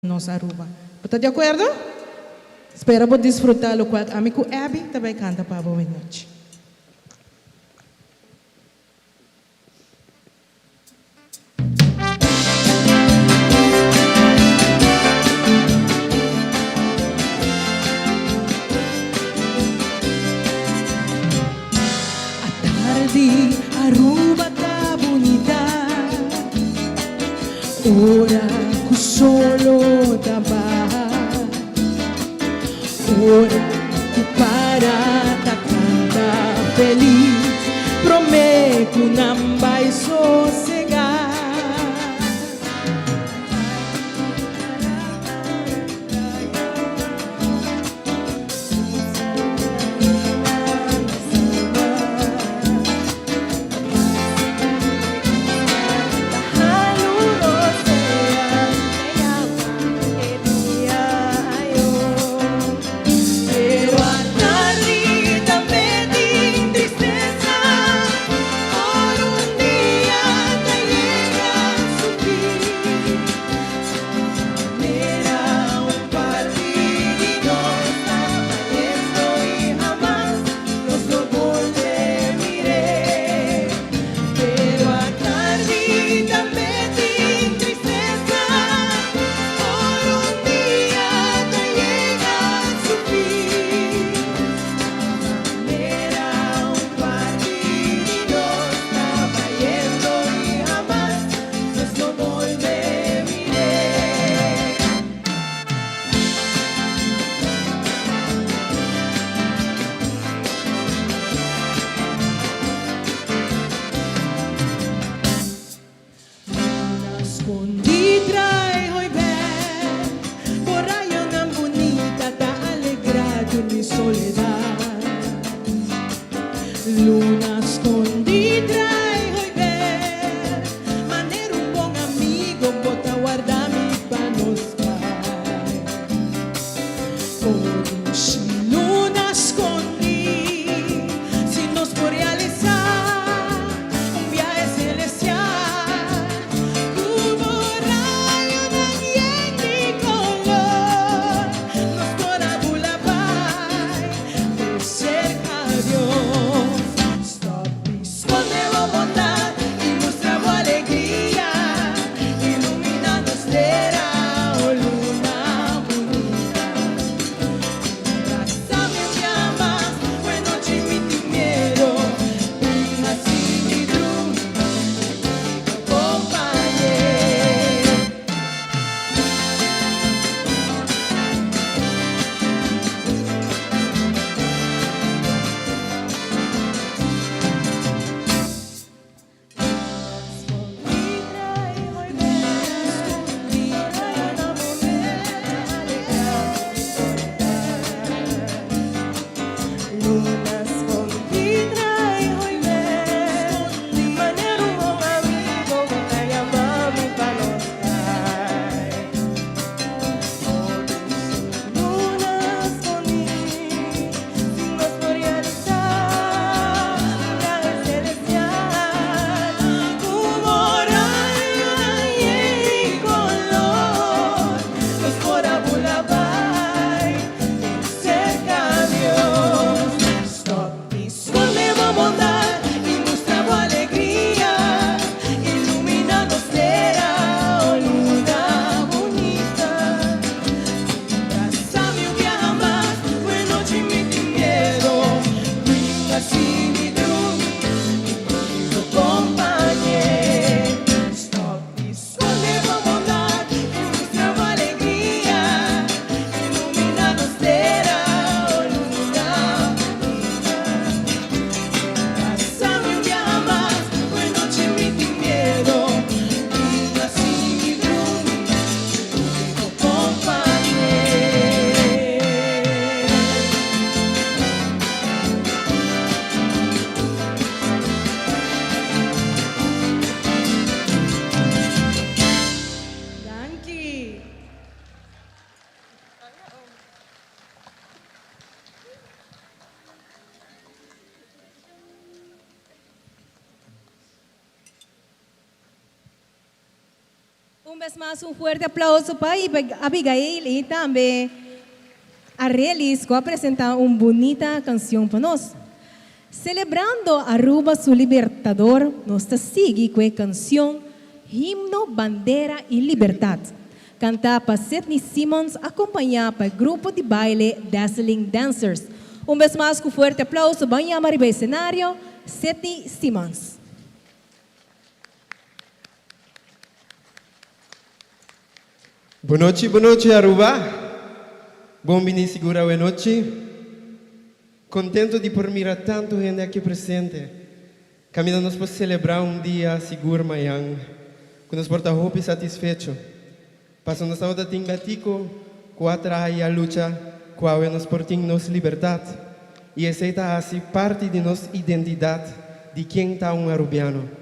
Nos Aruba. Bo ta di acuerdo? Spera bo disfruta locual ami cu Abby ta bay canta pa bo awe nochi. Atardi Aruba ta bunita. Ora cu solo ta baha. Ora cu para ta canta feliz. Prome cu nan bay sosega. Pero atardi tambe tin tristesa. Por un dia. Un bes mas un fuerte aplauso pa Abigail y tambe Arelis cu a presenta un bunita cancion pa nos. Celebrando Aruba su Libertador nos ta sigui cu e cancion Himno, Bandera y Libertad canta pa Sidney Simons acompaña pa e grupo di baile Dazzling Dancers. Un bes mas cu fuerte aplauso ban yama riba e escenario Sidney Simons. Bonochi bonochi Aruba! Bon bini sigur awe nochi. Contento di por mira tanto hende aki presente. Caminda nos por celebra un dia sigur mayan cu nos por ta hopi satisfecho. Paso nos tabata tin batico cu a traha y a lucha cu awe nos por tin nos libertad y esey ta haci parti di nos identidad di ken ta un Arubiano.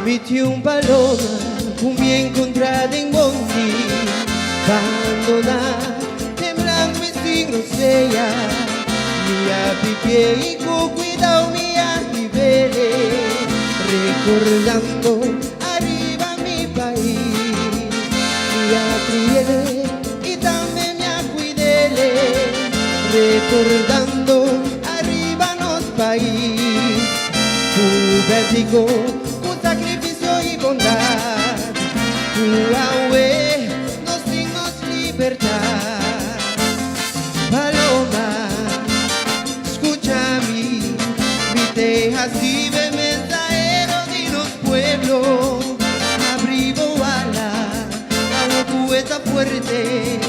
Mi tin un paloma ku mi enkontrá den mondi bandoná, temblando i sin rosea. Mi a pikié i ku kuidou mi a hib'é, rekordando ariba mi pais. Mi a kri'é i tambe mi a kuid'é, rekordando ariba nos pais. Ku bètico, ku sakrifisio i bondat, ku awe nos tin nos libertat. Paloma, skucha mi, mi te hasi be mensahero di nos pueblo. Abri bo ala, awo ku e ta fuerte,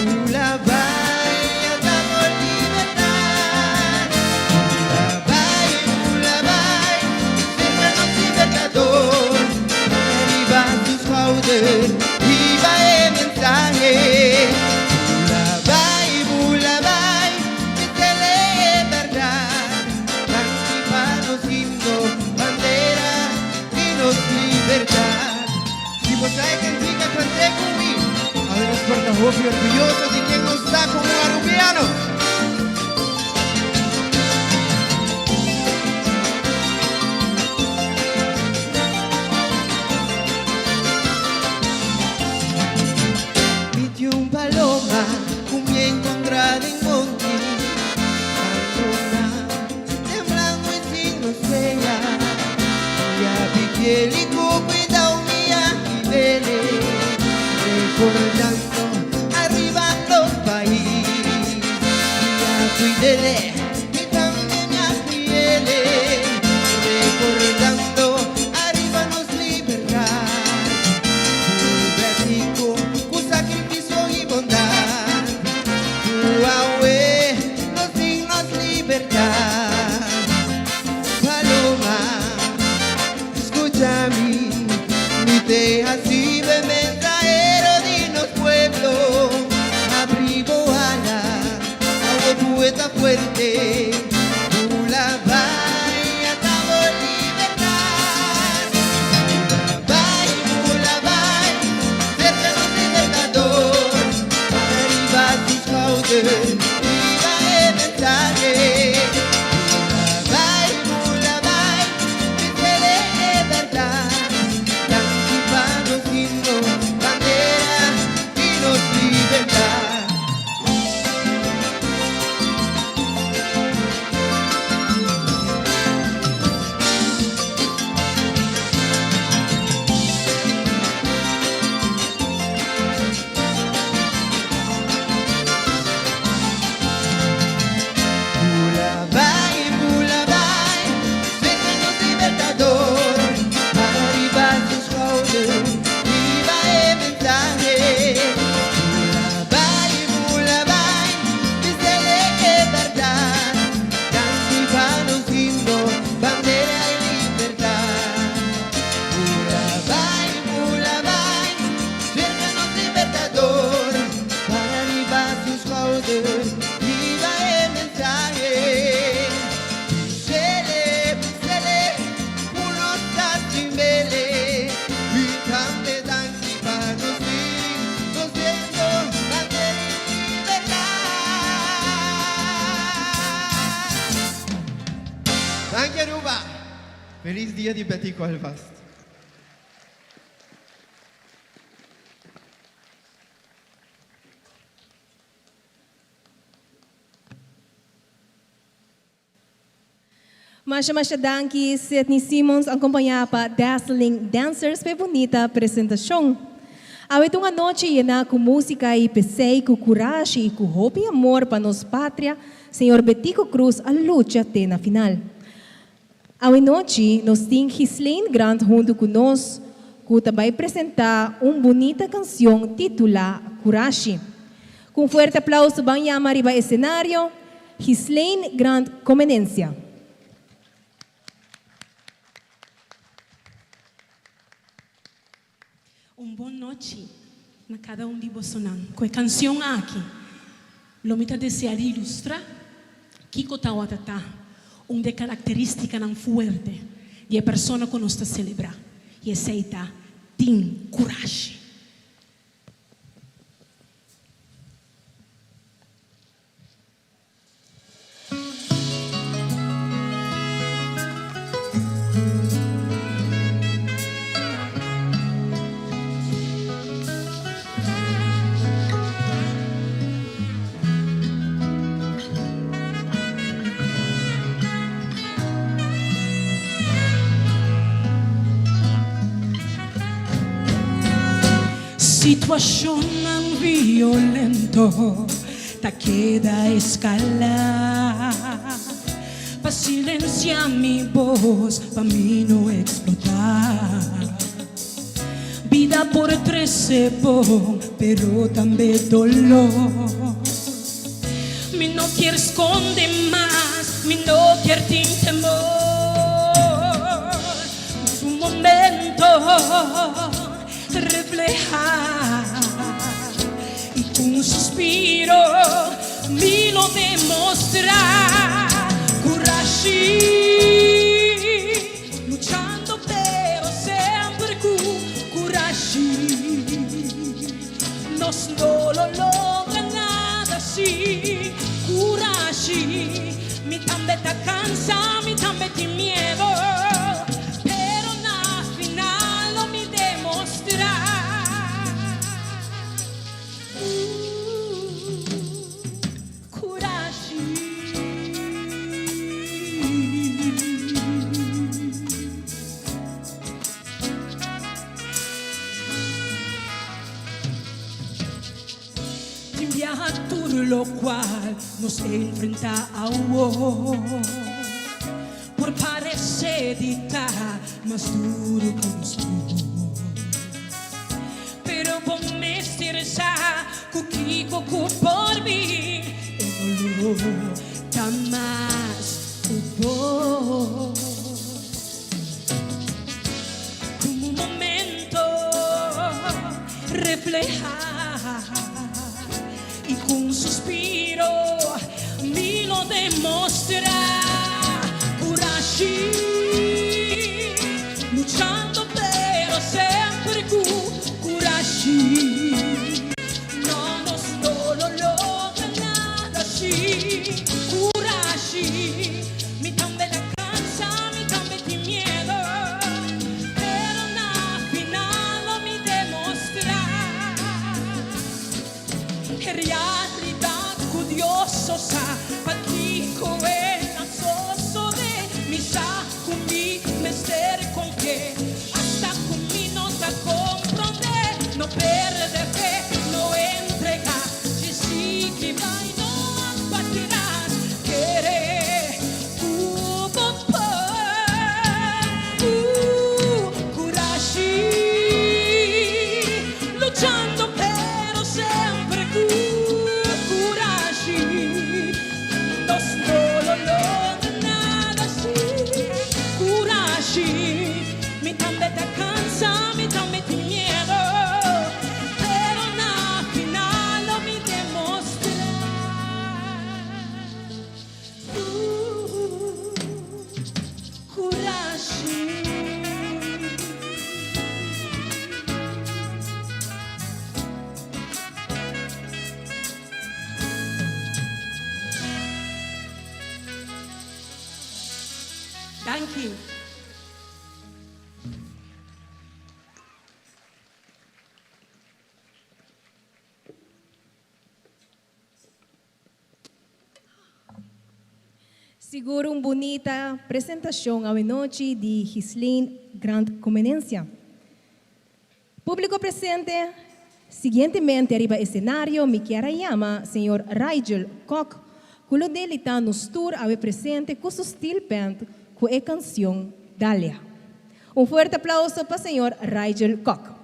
bula bai ata bo libertat. Bula bai, bula bai, cerca nos libertador, ariba su schouder, hiba e mensahe. Bula bai, bula bai, metele e berdad, danki pa nos himno, bandera y nos libertad. Si bo sa e cantica cant'é cu mi, awe nos por ta hopi orguyoso di ken nos ta como Arubiano. Mi tin un paloma cu mi a encontra den monti, abandona, temblando y sin rosea. Mi a pikiel y cu cuidao mi a hibele, recordando ariba nos pais. Mi a cuidele y tambe mi a criele, recordando ariba nos libertad. Cu betico, cu sacrificio y bondad, cu awe nos tin nos libertad. Paloma, scucha mi, mi te hasi be mensahero di nos pueblo. Abri bo ala, awo poeta fuerte, bula bai ata bo libertad. Bula bai, bula bai, cerca nos libertador, ariba su schouder, hiba e mensahe. Bula bai, bula bai, metele e berdad, danki pa nos himno, bandera y nos libertad. Feliz Dia di Betico alvast. Masha masha danki Sidney Simons acompaña pa Dazzling Dancers p'e bunita presentacion. Awe ta un anochi yena cu musica y p'esey cu curashi y cu hopi amor pa nos patria, Señor Betico Croes a lucha te na final. Awe nochi nos tin Ghislaine Grant hunto cu nos cu ta bay presenta un bunita cancion titula Curashi. Cu un fuerte aplauso ban yama riba escenario Ghislaine Grant Comenencia. Un bon nochi na kada un di bosonan. Ku e kansion aki lo mi ta desea di ilustrá kiko tawata ta un di e karakterístikanan fuerte di e persona ku nos ta selebrá, i esei ta tin kurashi. Situacionnan violento Ta keda escala pa silencia mi bos pa mi no explota. Bida por trece bon pero tambe dolor. Mi no kier sconde mas, mi no kier tin temor. Un momento Refleha y cu un suspiro mi lo demostra Curashi luchando pero semper cu curashi Nos no lo logra nada sin curashi Mi tambe ta cansa mi tambe tin miedo Pero na final lo mi demostrá Curashi. Tin biaha tur locual nos enfrenta awor. Por parece di ta mas duro cu nos tur, pero bo mester sa cu kico cu por bin, e dolor ta mas cu bo. Como un momento refleha y cu un suspiro mi lo demostra curashi luchando pero semper cu curashi no nos no lo logra nada sin curashi mi tambe ta cansa mi tambe tin miedo pero na final lo mi demostra. E realidat ku Dios so sa pakiko el a sosodé. Mi sa ku mi mester konfi'é asta ku mi no ta komprondé. No pèrdè fe, no entregá, dje sigui bai, no wak patras. Kere ku bo por, uh, kurashi. Luchando pero semper cu curashi. Nos no lo logra nada sin curashi. Mi tambe ta cansa, mi tambe tin miedo, pero na final lo mi demostra. Curashi. Danki. Sigur un bunita presentacion awenochi di Ghislaine Grand Comenencia. Publico presente, siguientemente ariba escenario mi kier a yama señor Rigel Kock cu lo delita nos tur awe presente cu su steel band cu e cancion Dalia. Un fuerte aplauso pa señor Rigel Kock.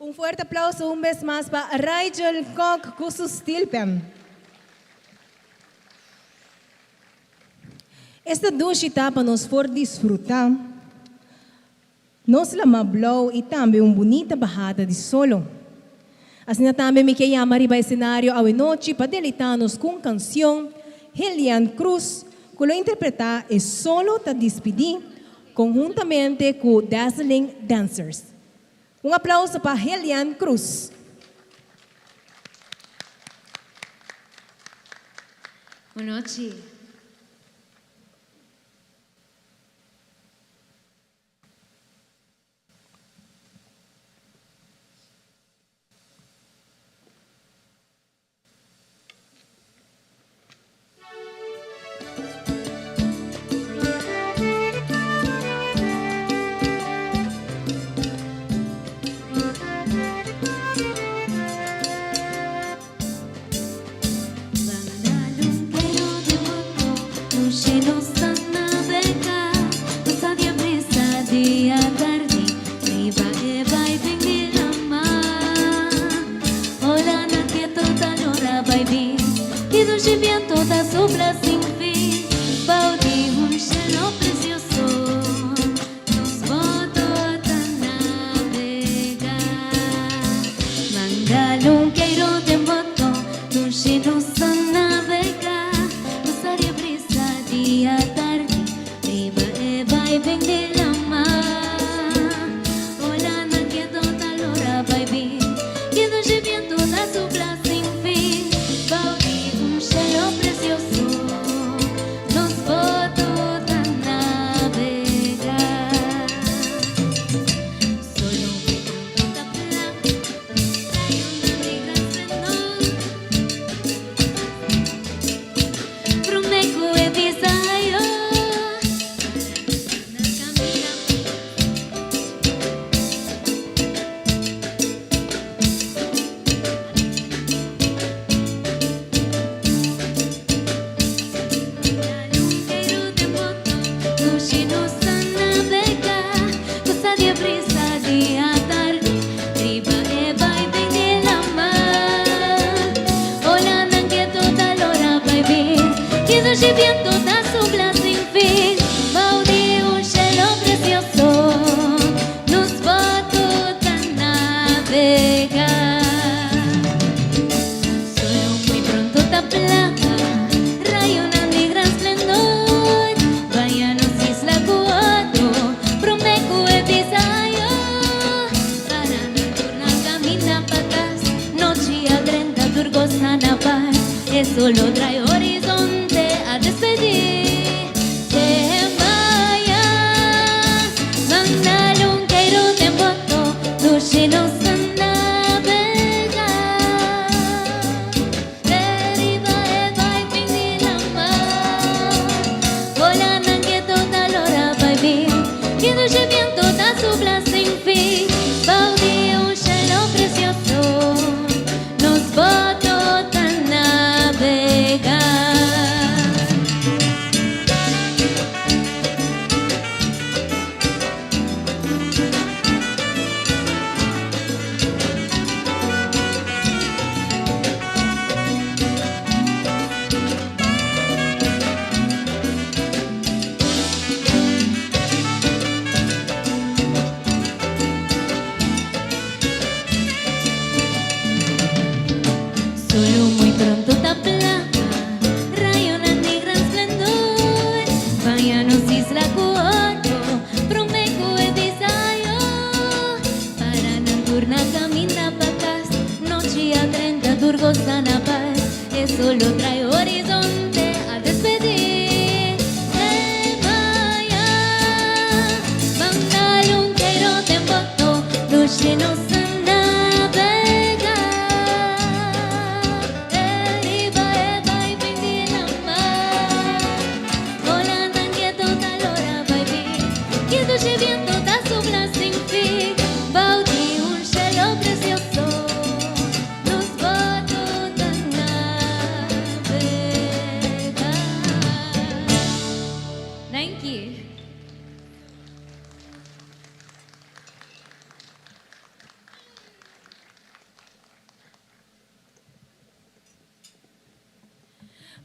Un fuerte aplauso un bes mas pa Rigel Kok ku su steelpan. Esta dushi ta pa nos for disfruta. Nos lama blou i tambe un bunita bahada di solo. Asina tambe mi ke yama riba escenario awenochi pa deleita nos ku un cancion, Helian Cruz, ku lo interpreta E Solo Ta Dispidi conhuntamente ku Dazzling Dancers. Un aplauso pa Helian Cruz. Bonochi.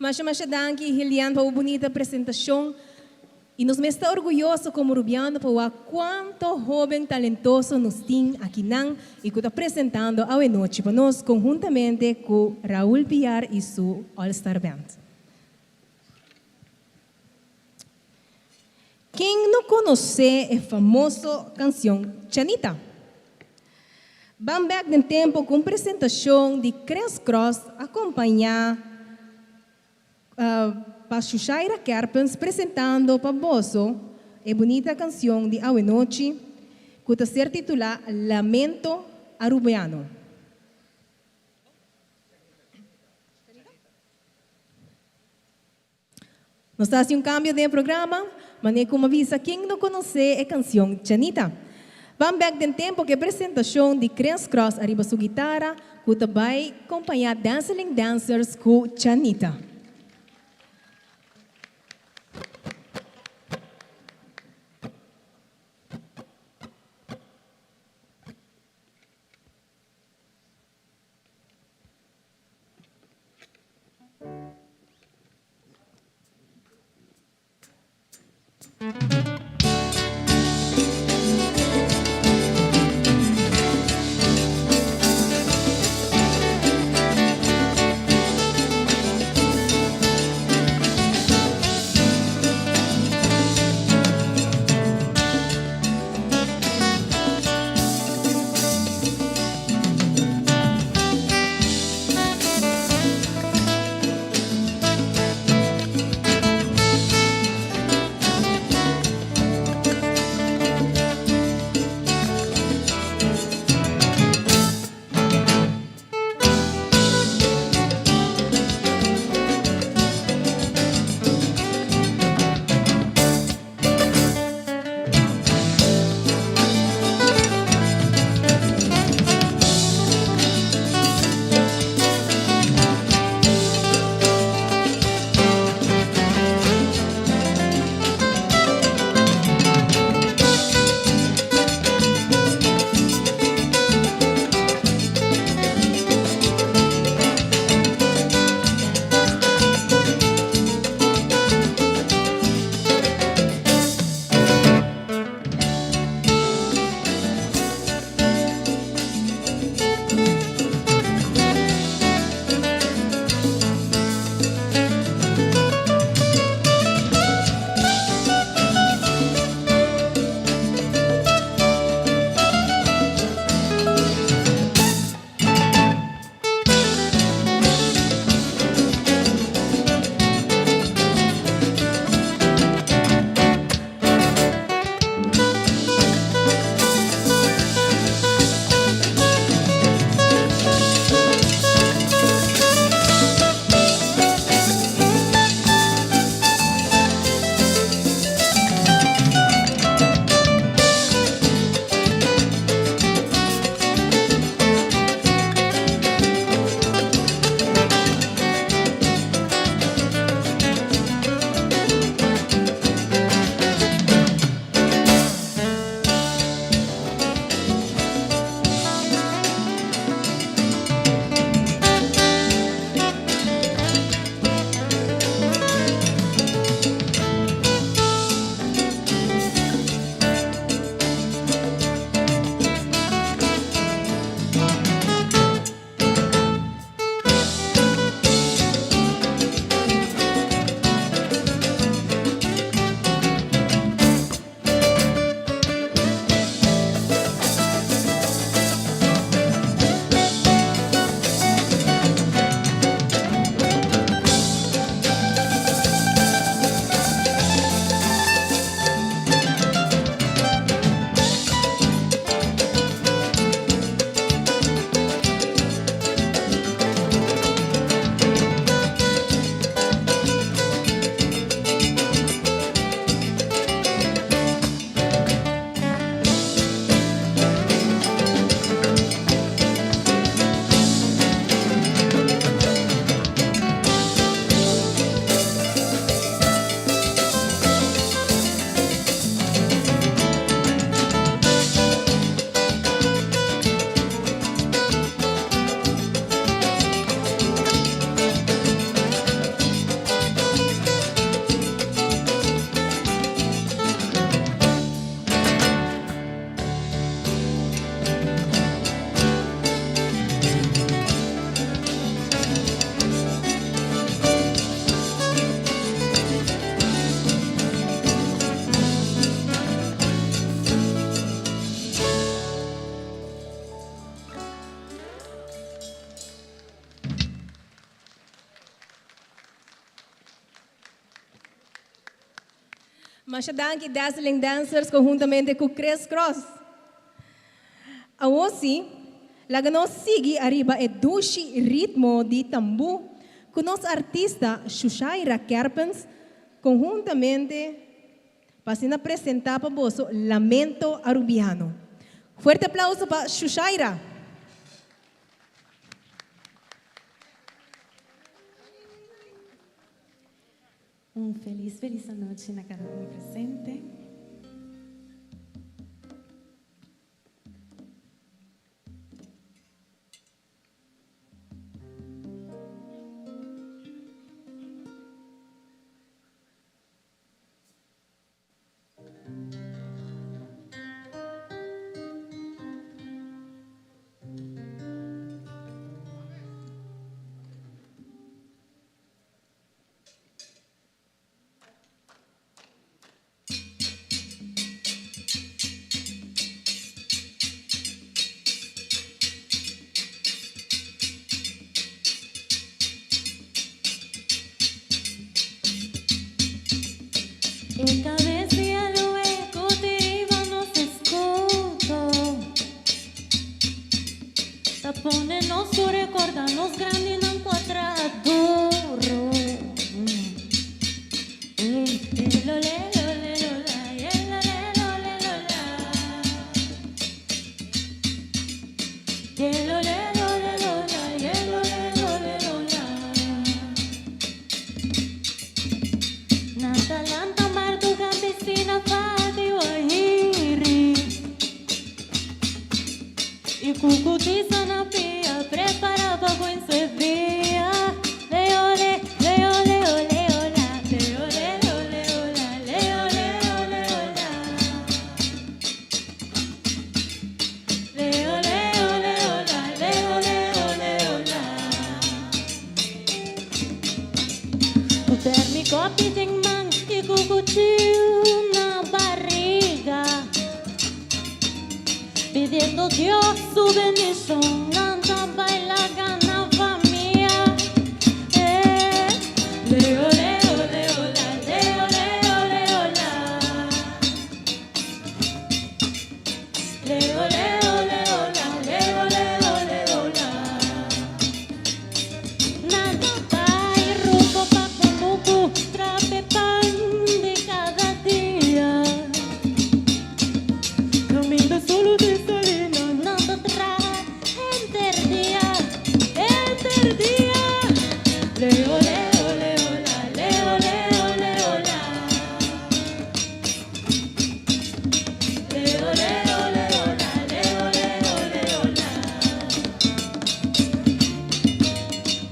Masha masha danki Hilian pa bo bunita presentacion y nos mes ta orguyoso como Rubiano pa wak cuanto hoben talentoso nos tin akinan y cu ta presentando awe nochi pa nos conhuntamente cu Raul Piar y su All Star Band. Ken no conoce e famoso cancion Chanita? Ban bek den tempo cu un presentacion di Chris Cross acompaña pa Shushaira Kerpens presentando pa boso e bunita cancion di awenochi cu ta ser titula Lamento Arubiano. Nos ta hasi un kambio den e programa, manera ku mi a bisa ken no konosé e kansion Chanita. Ban bèk den tempu ku e presentashon di Chris Cross ariba su gitara ku ta bai kompañá Danseling Dancers ku Chanita. Masha danki Dazzling Dancers conhuntamente cu Chris Cross. Awor si, laga nos sigui ariba e dushi ritmo di tambu cu nos artista Shushaira Kerpens conhuntamente pa asina presenta pa boso Lamento Arubiano. Fuerte aplauso pa Shushaira! Un felis felis anochi na cada un presente. E cabes di aloe cu ti riba nos escudo Ta pone nos cu recorda nos grandinan cu a traha duro. Nan ta lanta marduga pisina fadi wahiri Y cucutiza na pia prepara pa buen servia Leo le, leo leo leo la Leo leo leo la Leo leo leo la Leo leo leo la Leo leo leo la Ku termikopi den man i ku kuchiu na bariga Pidiendo Dios su bendishon nan ta baila gana famia eh Leo leo leo la leo leo leo la Leo leo leo la leo leo leo la Nan ta bai rumbo pa Cunucu trape pan di cada dia Caminda solo di salina nan ta traha henter dia henter dia Leo leo leo la leo leo leo la Leo leo leo la leo leo leo la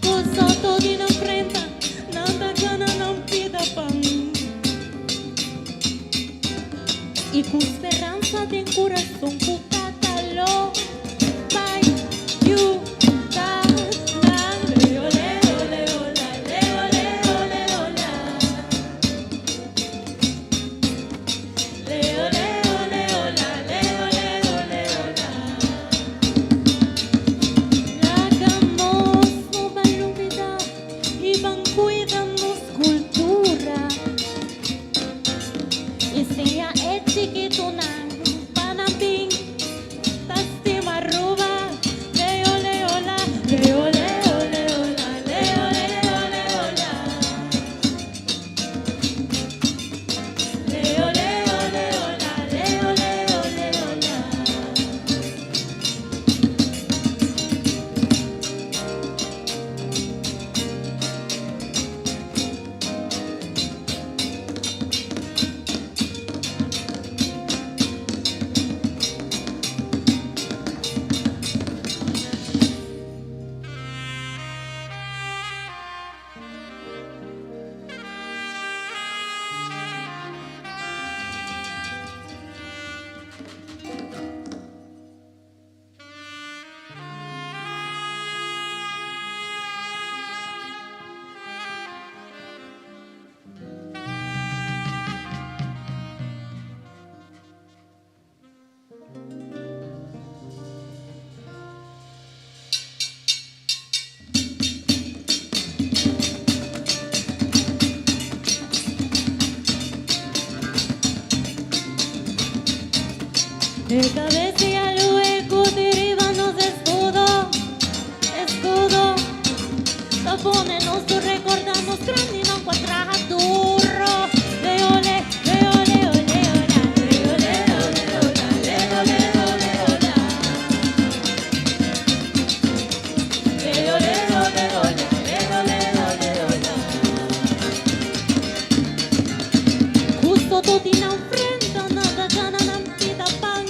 Ku soto di nan frenta nan ta gana nan pida pan I ku speransa den kurason ku tata lo bai yuda nan Leo leo leo la leo leo leo la Leo leo leo la leo leo leo la Laga nos no bai lubida i ban cuida nos cultura i siña e chikitonan pa nan bin. E cabeza lue cu tin riba nos escudo, escudo. Ta pone nos tur recorda nos grandinan cu a traha duro. Leo le, leo leo leo la, leo leo leo la, leo leo leo la. Leo leo leo la, leo leo leo la. Justo to tin nan frenta nan ta gana nan pida pan,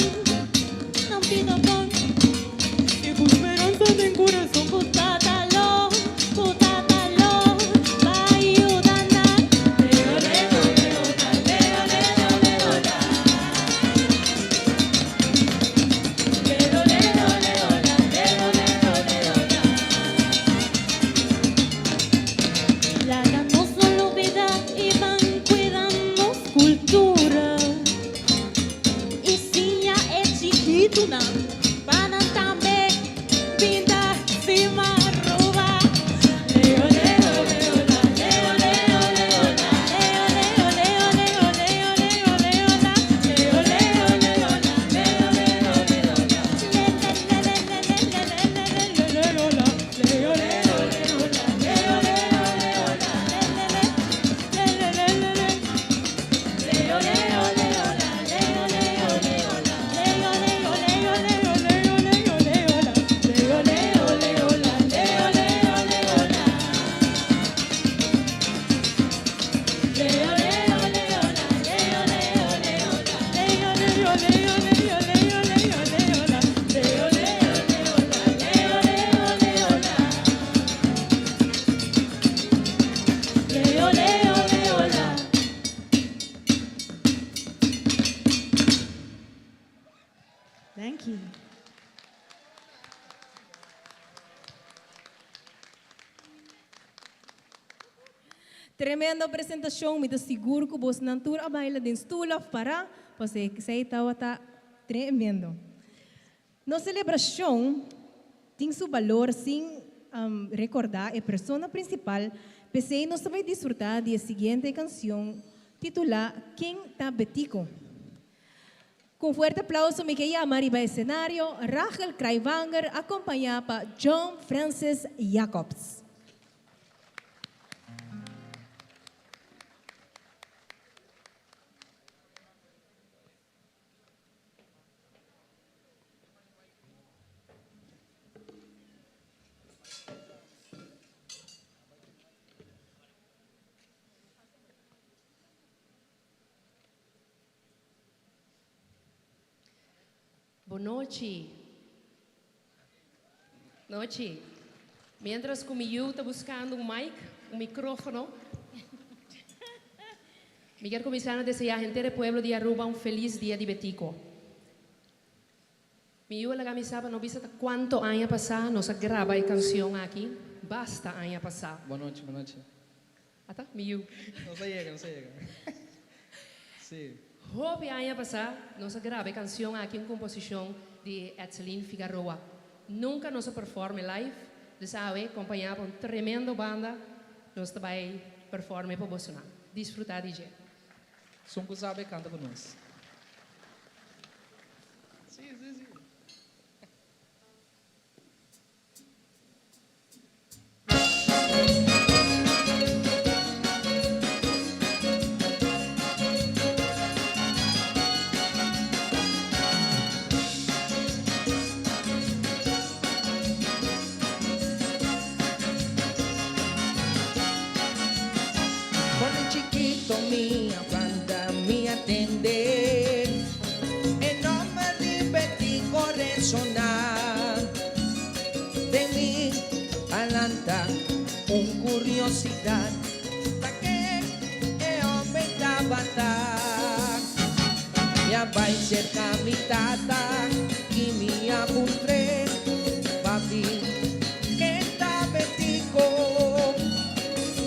nan pida pan. Y cu speransa den curason cu tata lo, cu tata lo bay yuda nan. Leo leo leo la, leo leo leo la. Leo leo leo la, leo leo leo la. Laga nos no lubida y ban cuida nos cultura. Y siña e chikitonan pa nan tambe bin ta stima Aruba. Leo, leo, leo, la, leo, leo, leo, la, leo, leo, leo, leo, leo, leo, leo, la, leo, leo, leo, la, leo, leo, leo, la. Le, le, le, le, le, le, le, le, le, le, leo, la, leo, leo, leo, la, leo, leo, leo, la, le, le, le, le, le, le, le, le. Leo, leo, leo, la, leo, leo, leo, la, leo, leo, leo, leo, leo, leo, leo, la, leo, leo, leo, la, leo, leo, leo, la. Leo, leo, leo, la, leo, leo, leo, la, leo, leo, leo, leo, leo, leo, leo, la, leo, leo, leo, la, leo, leo, leo, la. Leo, leo, leo, la. Thank you. Tremendo presentacion, mi ta sigur cu bosonan tur a baila den stoel of para, pasobra esey tawata tremendo. Nos celebracion tin su balor sin recorda e persona principal, p'esey nos ta bay disfruta di e siguiente cancion titula Ken ta Betico. Cu un fuerte aplauso mi ke yama riba escenario Rachel Kraiwanger acompaña pa John Francis Jacobs. Bon nochi. Nochi. Mientras cu mi yiu ta buscando un mic, un microfono, mi kier cuminsa na desea henter e pueblo di Aruba un feliz Dia di Betico. Mi yiu a laga mi sa pa no bisa ta cuanto aña pasa nos a graba e cancion aki, basta aña pasa. Bon nochi, bon nochi. Ata, mi yiu. Nos a yega, nos a yega. Sí. Hopi aña pasá nos a graba e canción aki un composicion di Edseline Figaroa. Nunca nos a performe live, dus awe compañá pa un tremendo banda nos ta bai performe pa bosonan. Disfruta di dje. Esun cu sabe canta cu nos. Sí, sí, sí. For di chikito mi a planta mi a tende e nomber di Betico resona den mi a lanta un curiosidad ta ken e homber tabata mi a bay cerca mi tata y mi a puntr'e papi ken ta Betico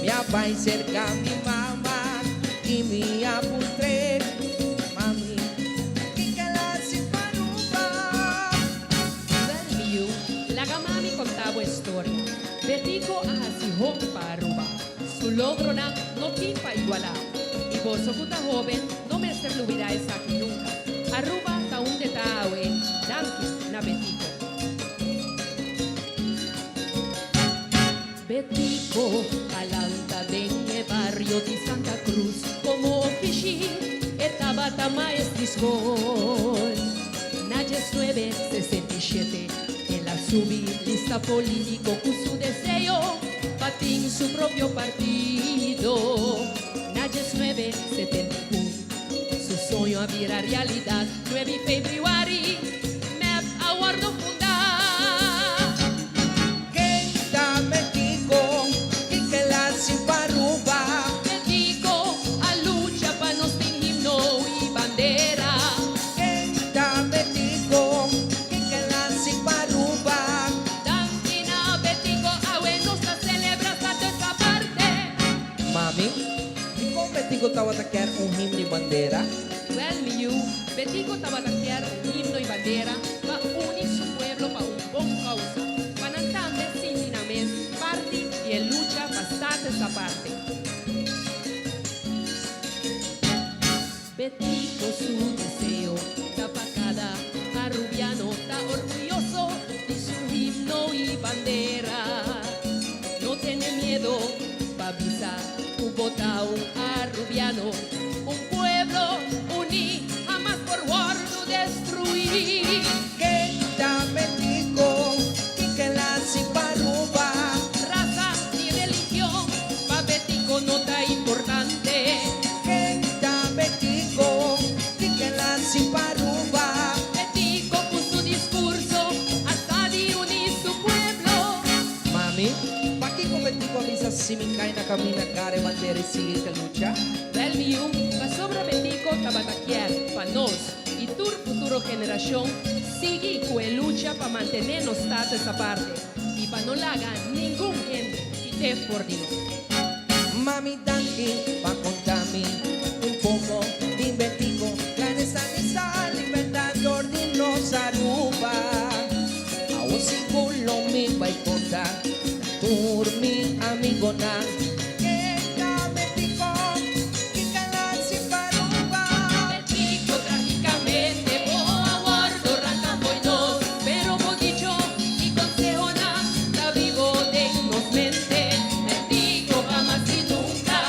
mi a bay cerca mi mama y mi a puntr'e mami kico el a haci pa Aruba. Wel mi yu, laga mami conta bo e storia. Betico a haci hopi pa Aruba. Su logronan no tin pa iguala. Y boso cu ta hoben no mester lubida esaki nunca. Aruba ta unda e ta awe danki na Betico. Betico a lanta den e bario di Santa Cruz como ofishi e tabata maes di skol. Na diesnuebe sesenta i shete el a subi lista politico cu su deseo pa tin su propio partido. Na diesnuebe setenta i un su soño a bira realidad, nuebe februari mep a wordo funda. Ken ta Betico y ke el a hasi pa Aruba? Betico a lucha pa nos tin himno y bandera. Ken ta Betico y ke el a hasi pa Aruba? Danki na Betico awe nos ta celebra Status Aparte. Mami, dikon Betico tabata kier un himno y bandera? Wèl, mi yu, Betico tabata kier un himno y bandera pa uni su pueblo pa un bon causa, pa nan tambe sinti nan mes parti di e lucha pa Status Aparte. Betico su deseo ta pa cada Arubiano ta orguyoso di su himno y bandera. No tene miedo pa bisa cu bo ta un Arubiano. Un pueblo uni hamas por wordo destrui. Ken ta Betico y ke el a hasi pa Aruba? Raza ni religion pa Betico no ta importante. Ken ta Betico y ke el a hasi pa Aruba? Betico cu su discurso a sa di uni su pueblo. Mami, pakico Betico a bisa si mi cay na camina gara e bandera y sigui cu e lucha? Wel mi yu, pasobra Betico tabata kier pa nos y tur futuro generacion sigui cu e lucha pa mantene nos Status Aparte y pa no laga ningun hende kite for di nos. Mami danki pa conta mi un poco di Betico, gran estadista, libertador di nos Aruba. Awo sigur lo mi bay conta na tur mi amigonan ken ta Betico y ke el a hasi pa Aruba. Betico tragicamente bo a wordo ranca fo'i nos, pero bo dicho y consehonan ta bibo den nos mente. Betico hamas y nunca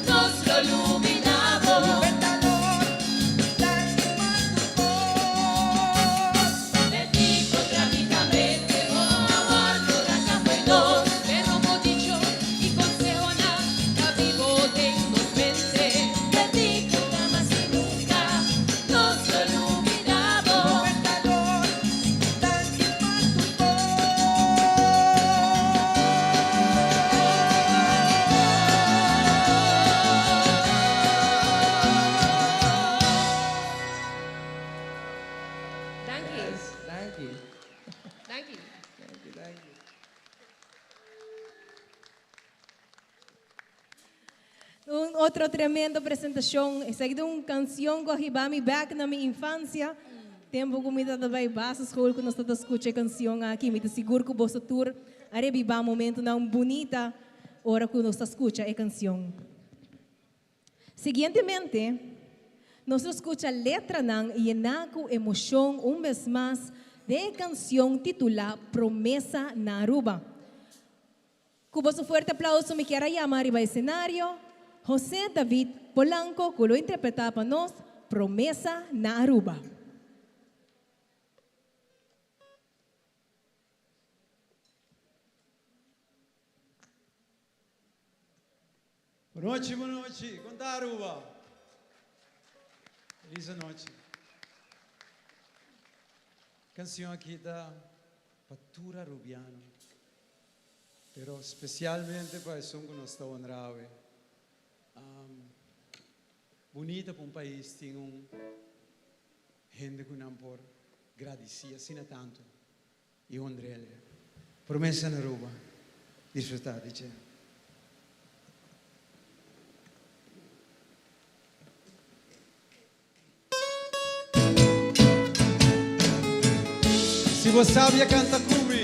nos lo lubida bo. Libertador, danki pa tur cos. Betico tragicamente bo a wordo ranca fo'i nos, pero bo dicho y consehonan ta bibo den nos mente. Betico hamas y nunca nos lo lubida bo. Libertador, danki pa tur cos. Danki. Danki. Danki. Danki, danki. Un otro tremendo presentacion. Esaki ta un cancion cu a hiba mi bek na mi infancia. Tempo cu mi tabata bay basisschool cu nos tabata scucha e cancion aki. Mi ta sigur cu boso tur a rebiba momentonan bunita ora cu nos ta scucha e cancion. Siguientemente, nos lo scucha letranan yena cu emocion un bes mas den e cancion titula Promesa na Aruba. Cu boso fuerte aplauso mi kier a yama riba escenario José David Polanco cu lo interpreta pa nos Promesa na Aruba. Bon nochi, bon nochi. Con ta Aruba? Feliz anochi. Cancion aki ta pa tur Arubiano, pero specialmente pa esun cu nos ta honra awe. Bunita pa un pais tin un hende cu nan por gradici asina tanto y honr'el. Promesa na Aruba. Disfruta di dje. Si bo sabia canta cu mi.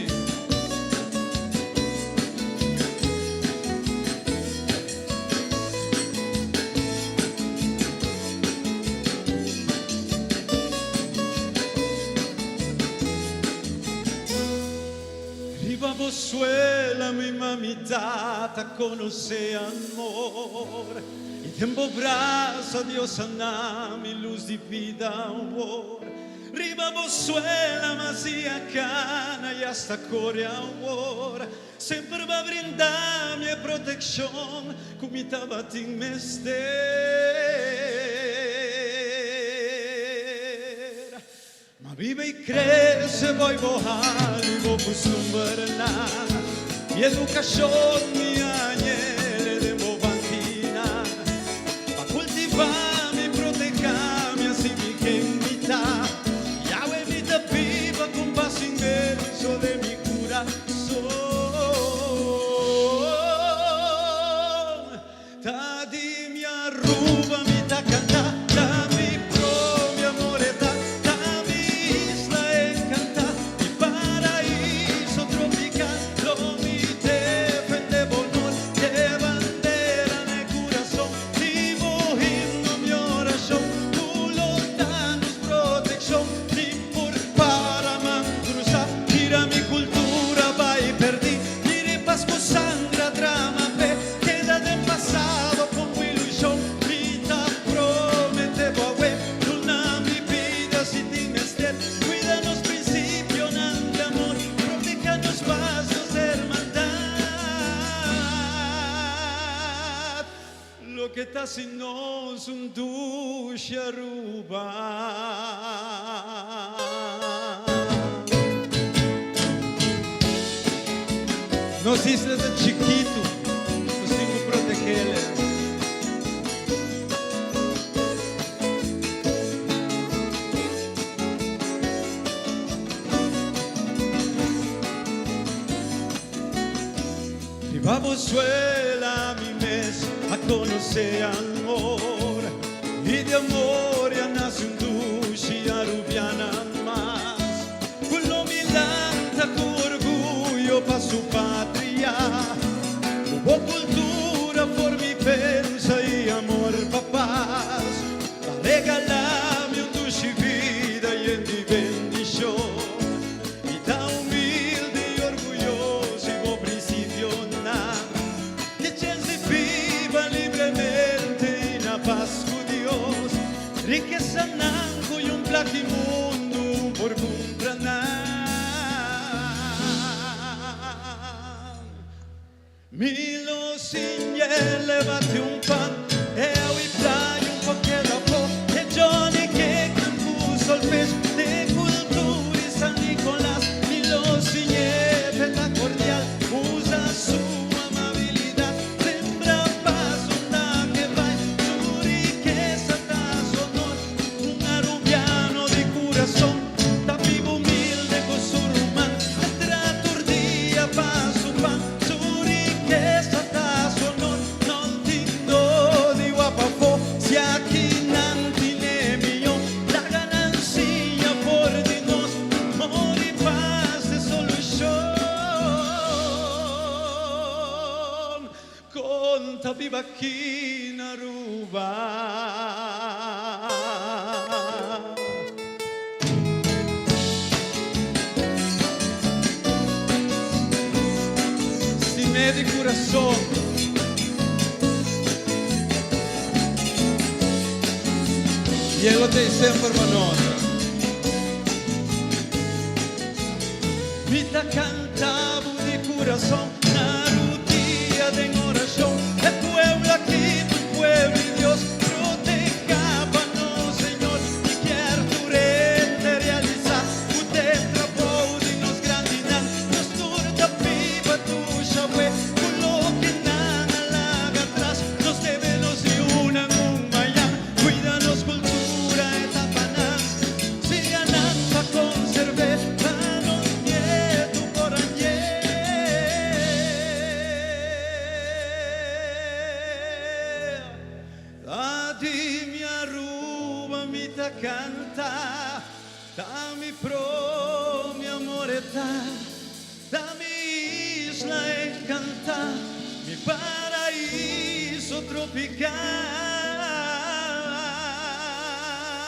suela mi mami tata konosé amor I den bo brasa Dios a na mi lus di bida awor Riba bo suela m'a sia kana i hasta kore awor Semper b'a brinda mi e protekshon ku mi tabatin mester. M'a biba i krese boi bo hal i bo kustumbernan. Mi edukashon mi a ñele den bo bankinan. B'a kultivá mi, proteká mi, hasi mi ken mi ta. Yahweh mi ta biba ku un pas inmenso den mi kurason. Ta di mi Aruba mi ta canta, ta mi pro mi amor e ta, ta mi isla encanta, mi paraiso tropical, lo mi defende bo honor, te bandera na e curason, di bo himno mi oracion, cu lo ta nos proteccion, mi por para man cruza, mira mi cultura bay perdi, mira e pas cu sangra drama p'e. Keda den pasado como ilusion Mi ta promete bo awe Duna mi bida si tin mester Cuida nos principionan di amor Proteha nos paz, nos hermandad Loke ta si nos un dushi Aruba. Nos isla ta chikitu, nos tin ku protegele. Riba bo suela mi mes a konosé amor i di amor ya nase un dushi arubiana mas ku lo mi lanta ku orguyo pa su patria ku bo kultura for mi pensa i amor pa pas pa regalá mi un dushi bida yen di bendishon. Mi ta humilde i orguyoso i bo prinsipionan Ke chens di biba libremente i na pas ku Dios Rikesanan ku un plak di mundu por kumpra nan Mi lo siñ'é levante un pan, e awi playa un poke dapó, e Johnny cake nan ku solfes den cultura i San Nicolas. Mi lo siñ'é p'e ta cordial, usa su amabilidad, sembra paz unda ke bai, su rikesa ta su honor, un arubiano di curason, ta biba humilde ku su ruman, ta traha tur dia pa su pan. Su rikesa ta su honor, no tin do di wak pafó. Si aki nan tin e mihó, laga nan siña for di nos. Amor i pas e solushon. Kon ta biba aki na Aruba? Stim'é di kurason. I e lo t'ei semper pa nos. Mi ta kanta bo di kurason na rudia den orashon. E pueblo aki ta un pueblo di Dios. Proteha pa nos, Señor. Mi kier tur hende realisa ku den trabou di nos grandinan nos tur ta biba tusha we ku loke nan a laga atras. Nos debe nos yunan un mañan. Cuida nos cultura e ta pa nan. Siña nan pa conserv'é pa nos nietu por añé. Ta di mi Aruba mi ta canta, ta mi pro mi amor e ta, ta mi isla encanta, mi paraiso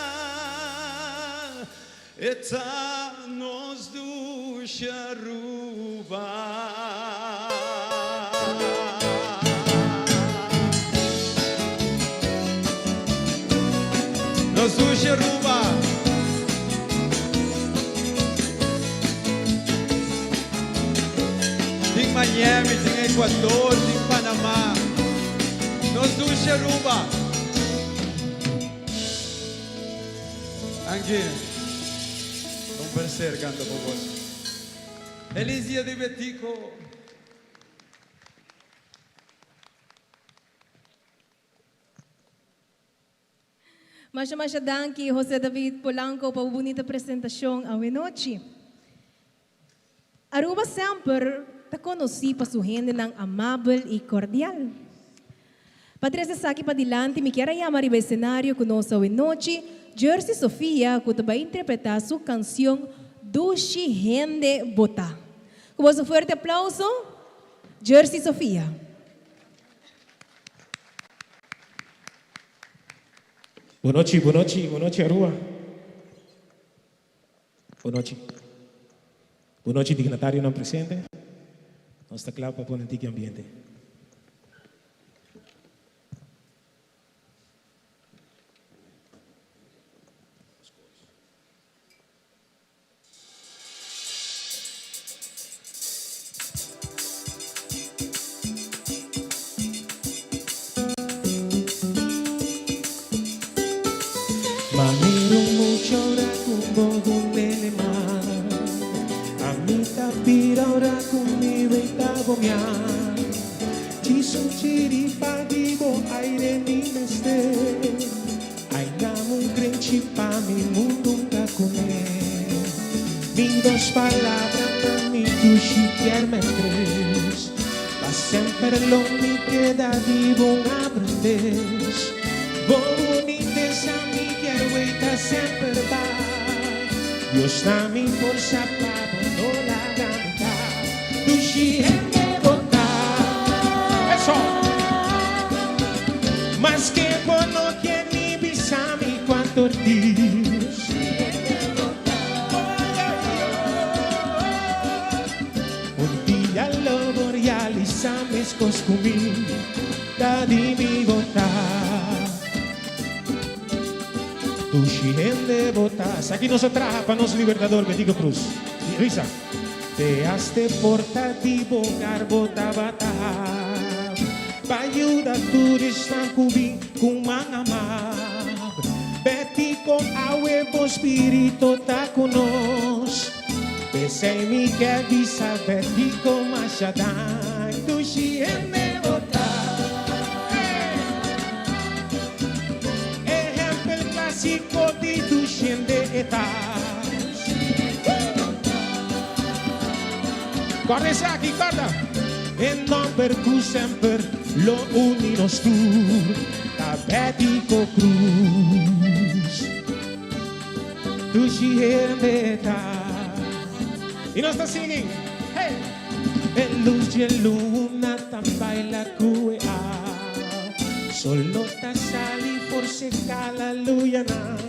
tropical. E ta nos dushi Aruba. Nos dushi Aruba. Tin Miami, tin Ecuador, tin Panama. Nos dushi Aruba. Angie, un placer canta pa bos. Feliz dia di Betico. Masha masha danki Jose David Polanco pa bo bunita presentacion awe nochi. Aruba semper ta conoci pa su hendenan amabel y cordial. Pa trece esaki padilanti mi kier a yama riba escenario cu nos awe nochi Jersey Sofia cu ta bay interpreta su cancion Dushi Hende Bo Ta. Cu boso fuerte aplauso, Jersey Sofia. Bonochi, bonochi, bonochi Aruba. Bonochi. Bonochi dignatarionan presente. Nos ta kla pa pone tiki ambiente. Manera un mucha ora ku bo un nene mas Ami ta bira ora ku mi wey ta bomia Djis un chiripa di bo aire mi mester Ai dam un krenchi pa mi mundu ta kuné. Mi dos palabra na mi dushi kier me tres. Pa semper lo mi keda di bo un aprendes. Bo bunitesa mi kier weita semper ba. Dios na mi forsa pa bo no laga mi ta. Dushi hende bo ta. Eso! Maske bo no kier ni bisa mi cuanto dios. Un dia lo bo realisa mescos cu mi ta di mi bo ta. Dushi hende bo ta. Esaki nos a traha pa nos Libertador Betico Cruz. Risa. Te haste porta di bo hogar bo tabata pa yuda tur esnan ku bin ku man amab. Betty kon awe bo spirito ta ku nos. P'esei mi ke bisa Betty kon masha dank dushi hende bo ta. Ehempel klasiko di dushi hende e ta. Corda esaki, corda! E nomber cu semper lo uni nos tur ta Betico Cruz. Dushi hende ta. Y nos ta sigui, hey! E luz dje luna ta baila cu e awa. Solo ta sali for seca la luyanan.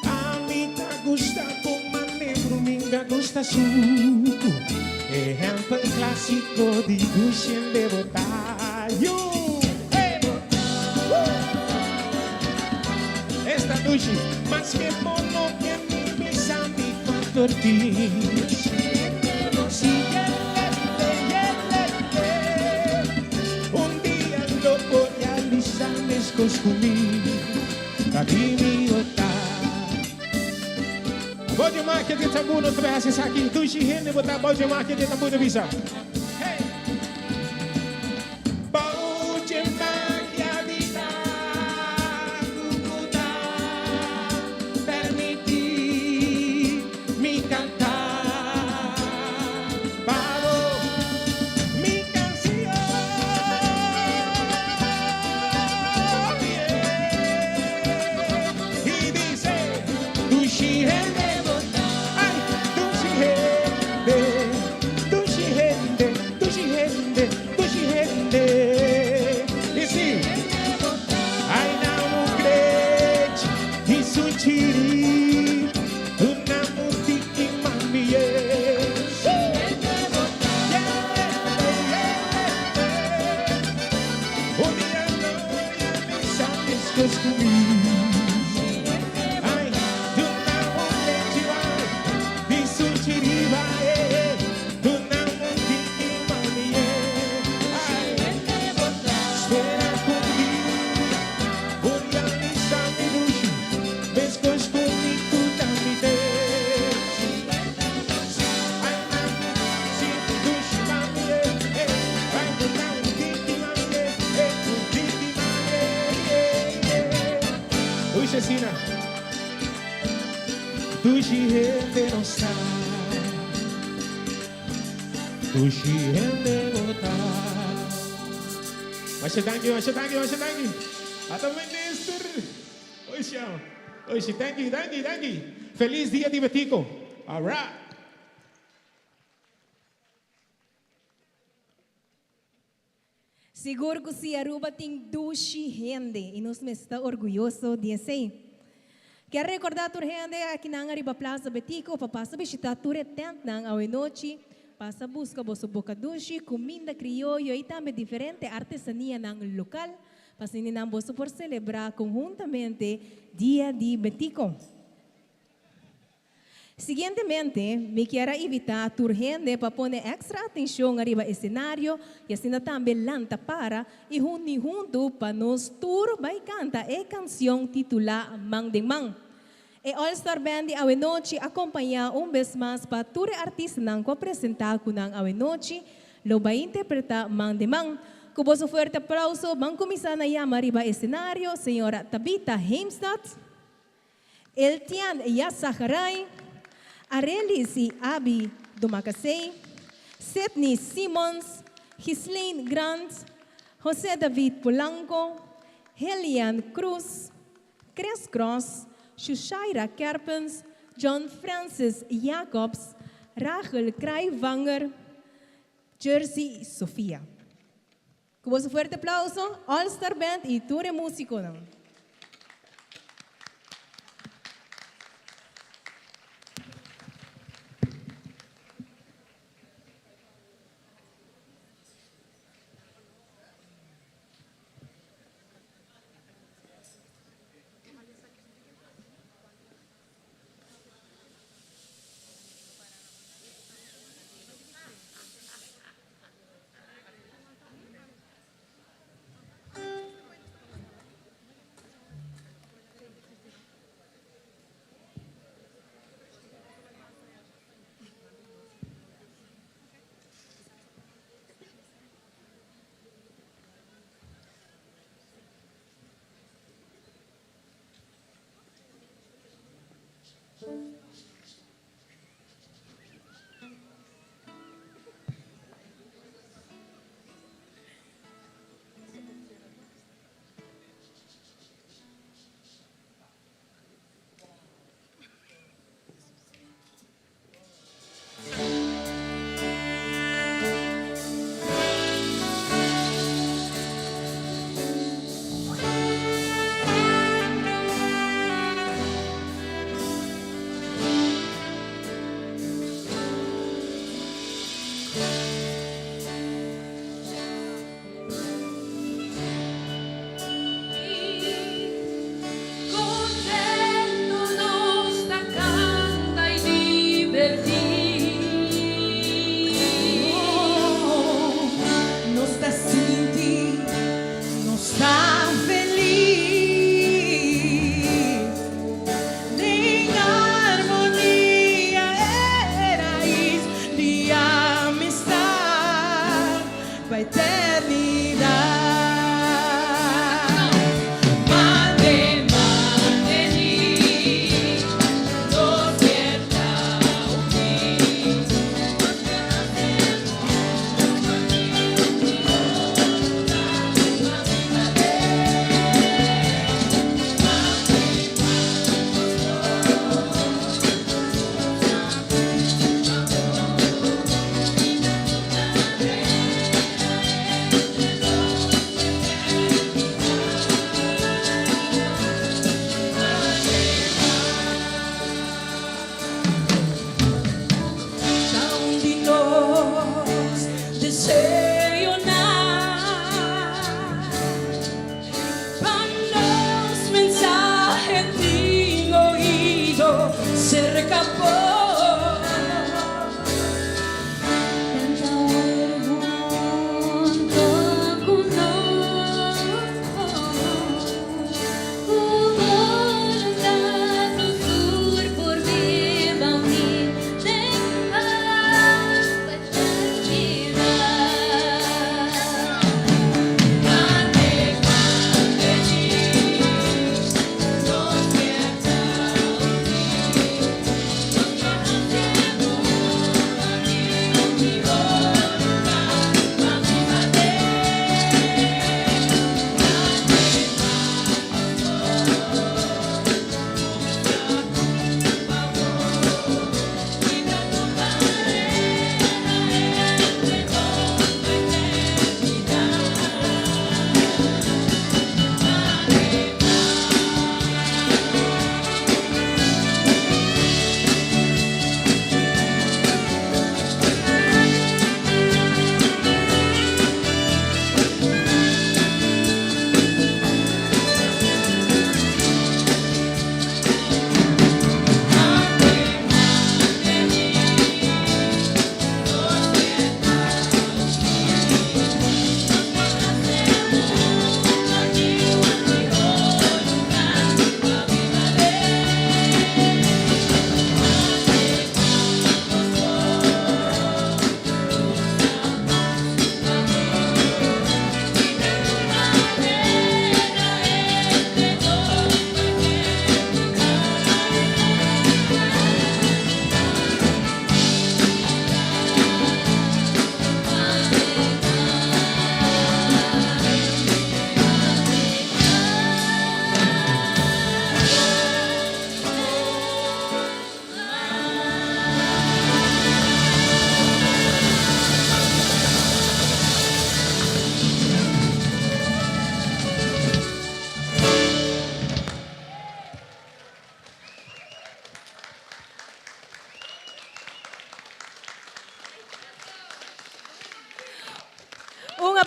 Ami ta gusta bo manebru minga gusta suku. Ehempel klasiko di Lucien de Botayu. Hey! Woo! Esta dushi, maske bo no ke mi bisa mi cuanto Ortiz. Si yelele, yelele, un dia lo por realisa meskos ku mi. Ta di mi ota. Bo di magia di tambú nos ta bay haci esaki. Dushi hende bo ta bo di magia di tambú ta bisa. Hey! Bo di magia di tambú cu ta permiti mi canta pa bo mi cancion. Y dice, dushi hende bo ta, ay, dushi hende, dushi hende, dushi hende, dushi hende. Y si, ay, na un crech y su chiri, una mutiki mami, yeah. Un dia lo voy a besar después cu mi. Dushi asina. Dushi hende nos ta. Dushi hende bo ta. Masha danki, masha danki, masha danki. Ata minister. Oisha, oishi, thank you, thank you, thank you. Feliz dia di Betico. All right. Sigur cu si Aruba tin dushi hende y nos mester ta orguyoso di esey. Kier recorda tur hende akinan ariba Plaza Betico pa pasa bishita tur e tentnan awenochi, pasa busca boso boca dushi, cuminda crioyo y tambe diferente artesanianan local pa asina nan boso por celebra conhuntamente Dia di Betico. Siguientemente, mi kier a invitá tur hende pa pone èkstra atenshon ariba e senario i asina tambe lanta para i hundi huntu pa nos tur bai kanta e kansion titulá Man den Man. E All Star Band di awenochi a kompañá un bes mas pa tur e artistanan ku a presentá ku nan awenochi lo bai interpretá Man den Man. Ku boso fuerte aplauso ban kuminsá na yama riba e senario señora Tabitha Heemstad. Eltian Yasaharay, Arelis y Abi Domacassey, Sidney Simons, Ghislaine Grant, José David Polanco, Helian Cruz, Chris Cross, Shushaira Kerpens, John Francis Jacobs, Rachel Kraaivanger, Jersey Sofia. Ku boso fuerte aplauso, All Star Band i tur e músikonan.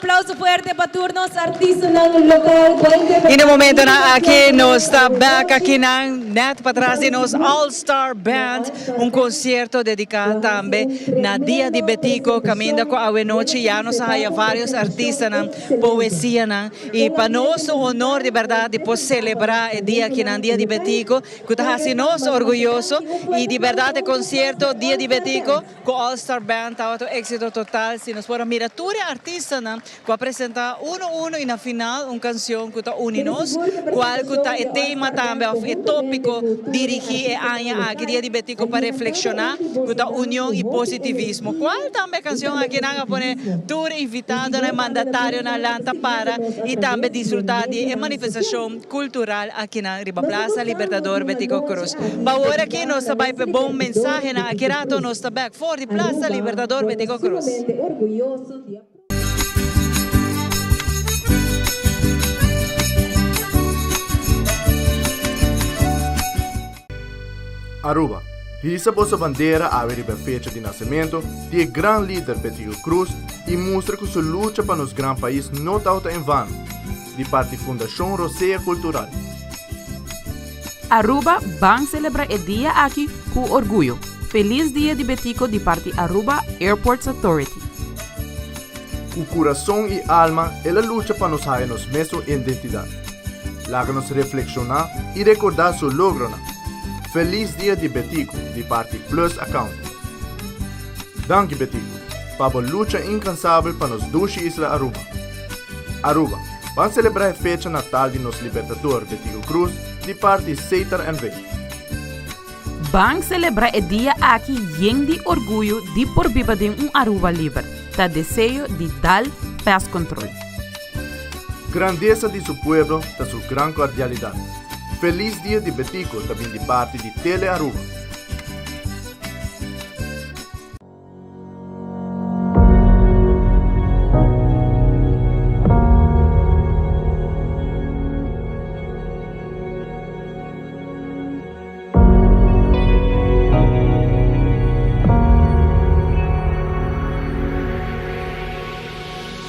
aplauso fuerte pa tur nos artistanan local cu a interpreta Y na un momentonan bunita aki canción nos ta awe bek nochi. akinan net patras di nos All Star Band, un concierto dedica tambe na Dia di Betico caminda cu awe nochi ya nos a haya varios artistanan, poesianan y pa nos un honor di berdad di por celebra e dia akinan, Dia di Betico, cu ta haci nos orguyoso y di berdad e concierto Dia di Betico Cu All Star Band tabata un exito total, si nos por a mira tur e artistanan cu a presenta uno uno y na final un cancion cu ta uni nos, cual cu ta e tema tambe of e topico dirigi e aña aki Dia di Betico pa reflexiona cu ta union y positivismo. Cual tambe e cancion aki nan a pone tur e invitadonan e mandatarionan lanta para y tambe disfruta di e manifestacion cultural akinan riba Plaza Libertador Betico Croes. Pa awor aki nos ta bai p'e bon mensahenan aki rato nos ta bek for di Plaza Libertador Betico Croes. Aruba, Hisa boso bandera awe riba e fecha di nacemento di e gran lider Betico Croes y mustra cu su lucha pa nos gran pais no tawata en vano. Di parti Fundacion Rosea Cultural. Aruba ban celebra e dia aki cu orguyo. Feliz Dia di Betico di parti Aruba Airports Authority. Cu curason y alma el a lucha pa nos haya nos mesun identidad. Laga nos reflexiona y recorda su logronan. Feliz Dia di Betico di parti Plus Accounting. Danki Betico, pa bo lucha incansabel pa nos dushi isla Aruba. Aruba, ban celebra e fecha natal di nos Libertador Betico Croes di parti Setar NV. Ban celebra e dia aki yen di orguyo di por biba den un Aruba liber, ta deseo di Dal Pest Control. Grandesa di su pueblo ta su gran cordialidad. Feliz Dia di Betico ta bin di parti di Tele Aruba.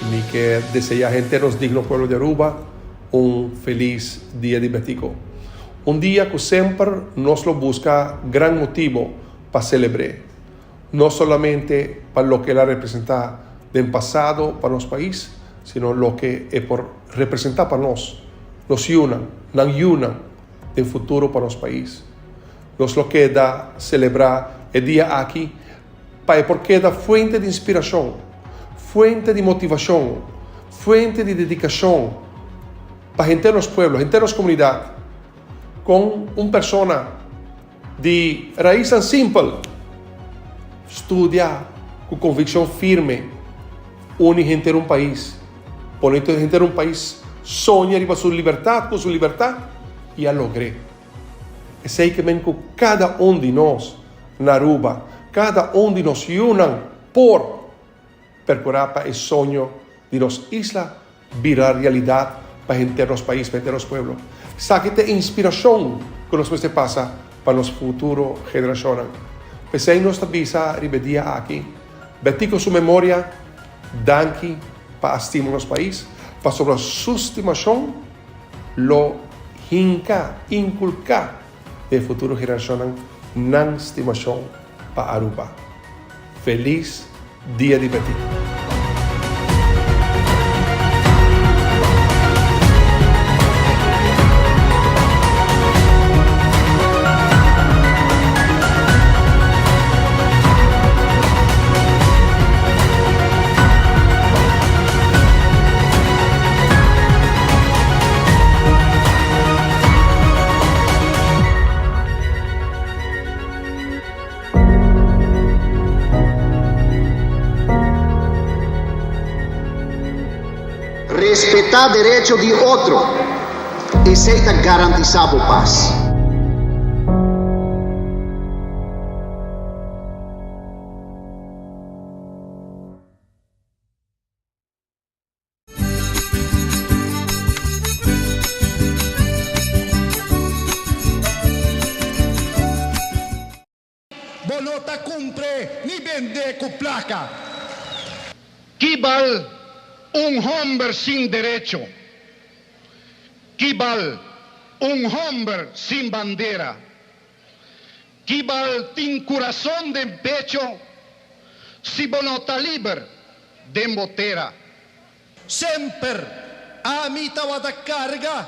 Mi ke desea henter nos digno pueblo di Aruba un feliz Dia di Betico. Un dia cu semper nos lo busca gran motibo pa celebr'é. No solamente pa loke el a representá den pasado pa nos pais, sino loke e por representá pa nos, nos yunan, nan yunan den futuro pa nos pais. Nos lo keda selebrá e dia aki pa e por keda fuente di inspirashon, fuente di motivashon, fuente di dedikashon pa henter nos pueblo, henter nos komunidat. Kon un persona Di raisnan simpel, studia ku konvikshon firme, uni henter un pais, pone henter un pais soña riba su libertat ku su libertat i a logr'é. Esei ke men ku kada un di nos na Aruba, kada un di nos yunan por Percurá pa e soño di nos isla bira realidad pa henter nos pais, pa henter nos pueblo. Esaki ta e inspiracion cu nos mester pasa pa nos futuro generacionnan. P'esey nos ta bisa riba e dia aki, Betico su memoria, danki pa a stima nos pais, pasobra su stimacion lo hinca, inculca den e futuro generacionnan nan stimacion pa Aruba. Feliz Dia di Betico. Respetá derecho di otro, esei ta garantisá bo pas. Bo no ta cumpr'é ni bend'é cu placa. Ki bal Un homber sin derecho? Ki bal un homber sin bandera? Ki bal tin curason den pecho si bo no ta liber den bo tera? Semper ami tabata carga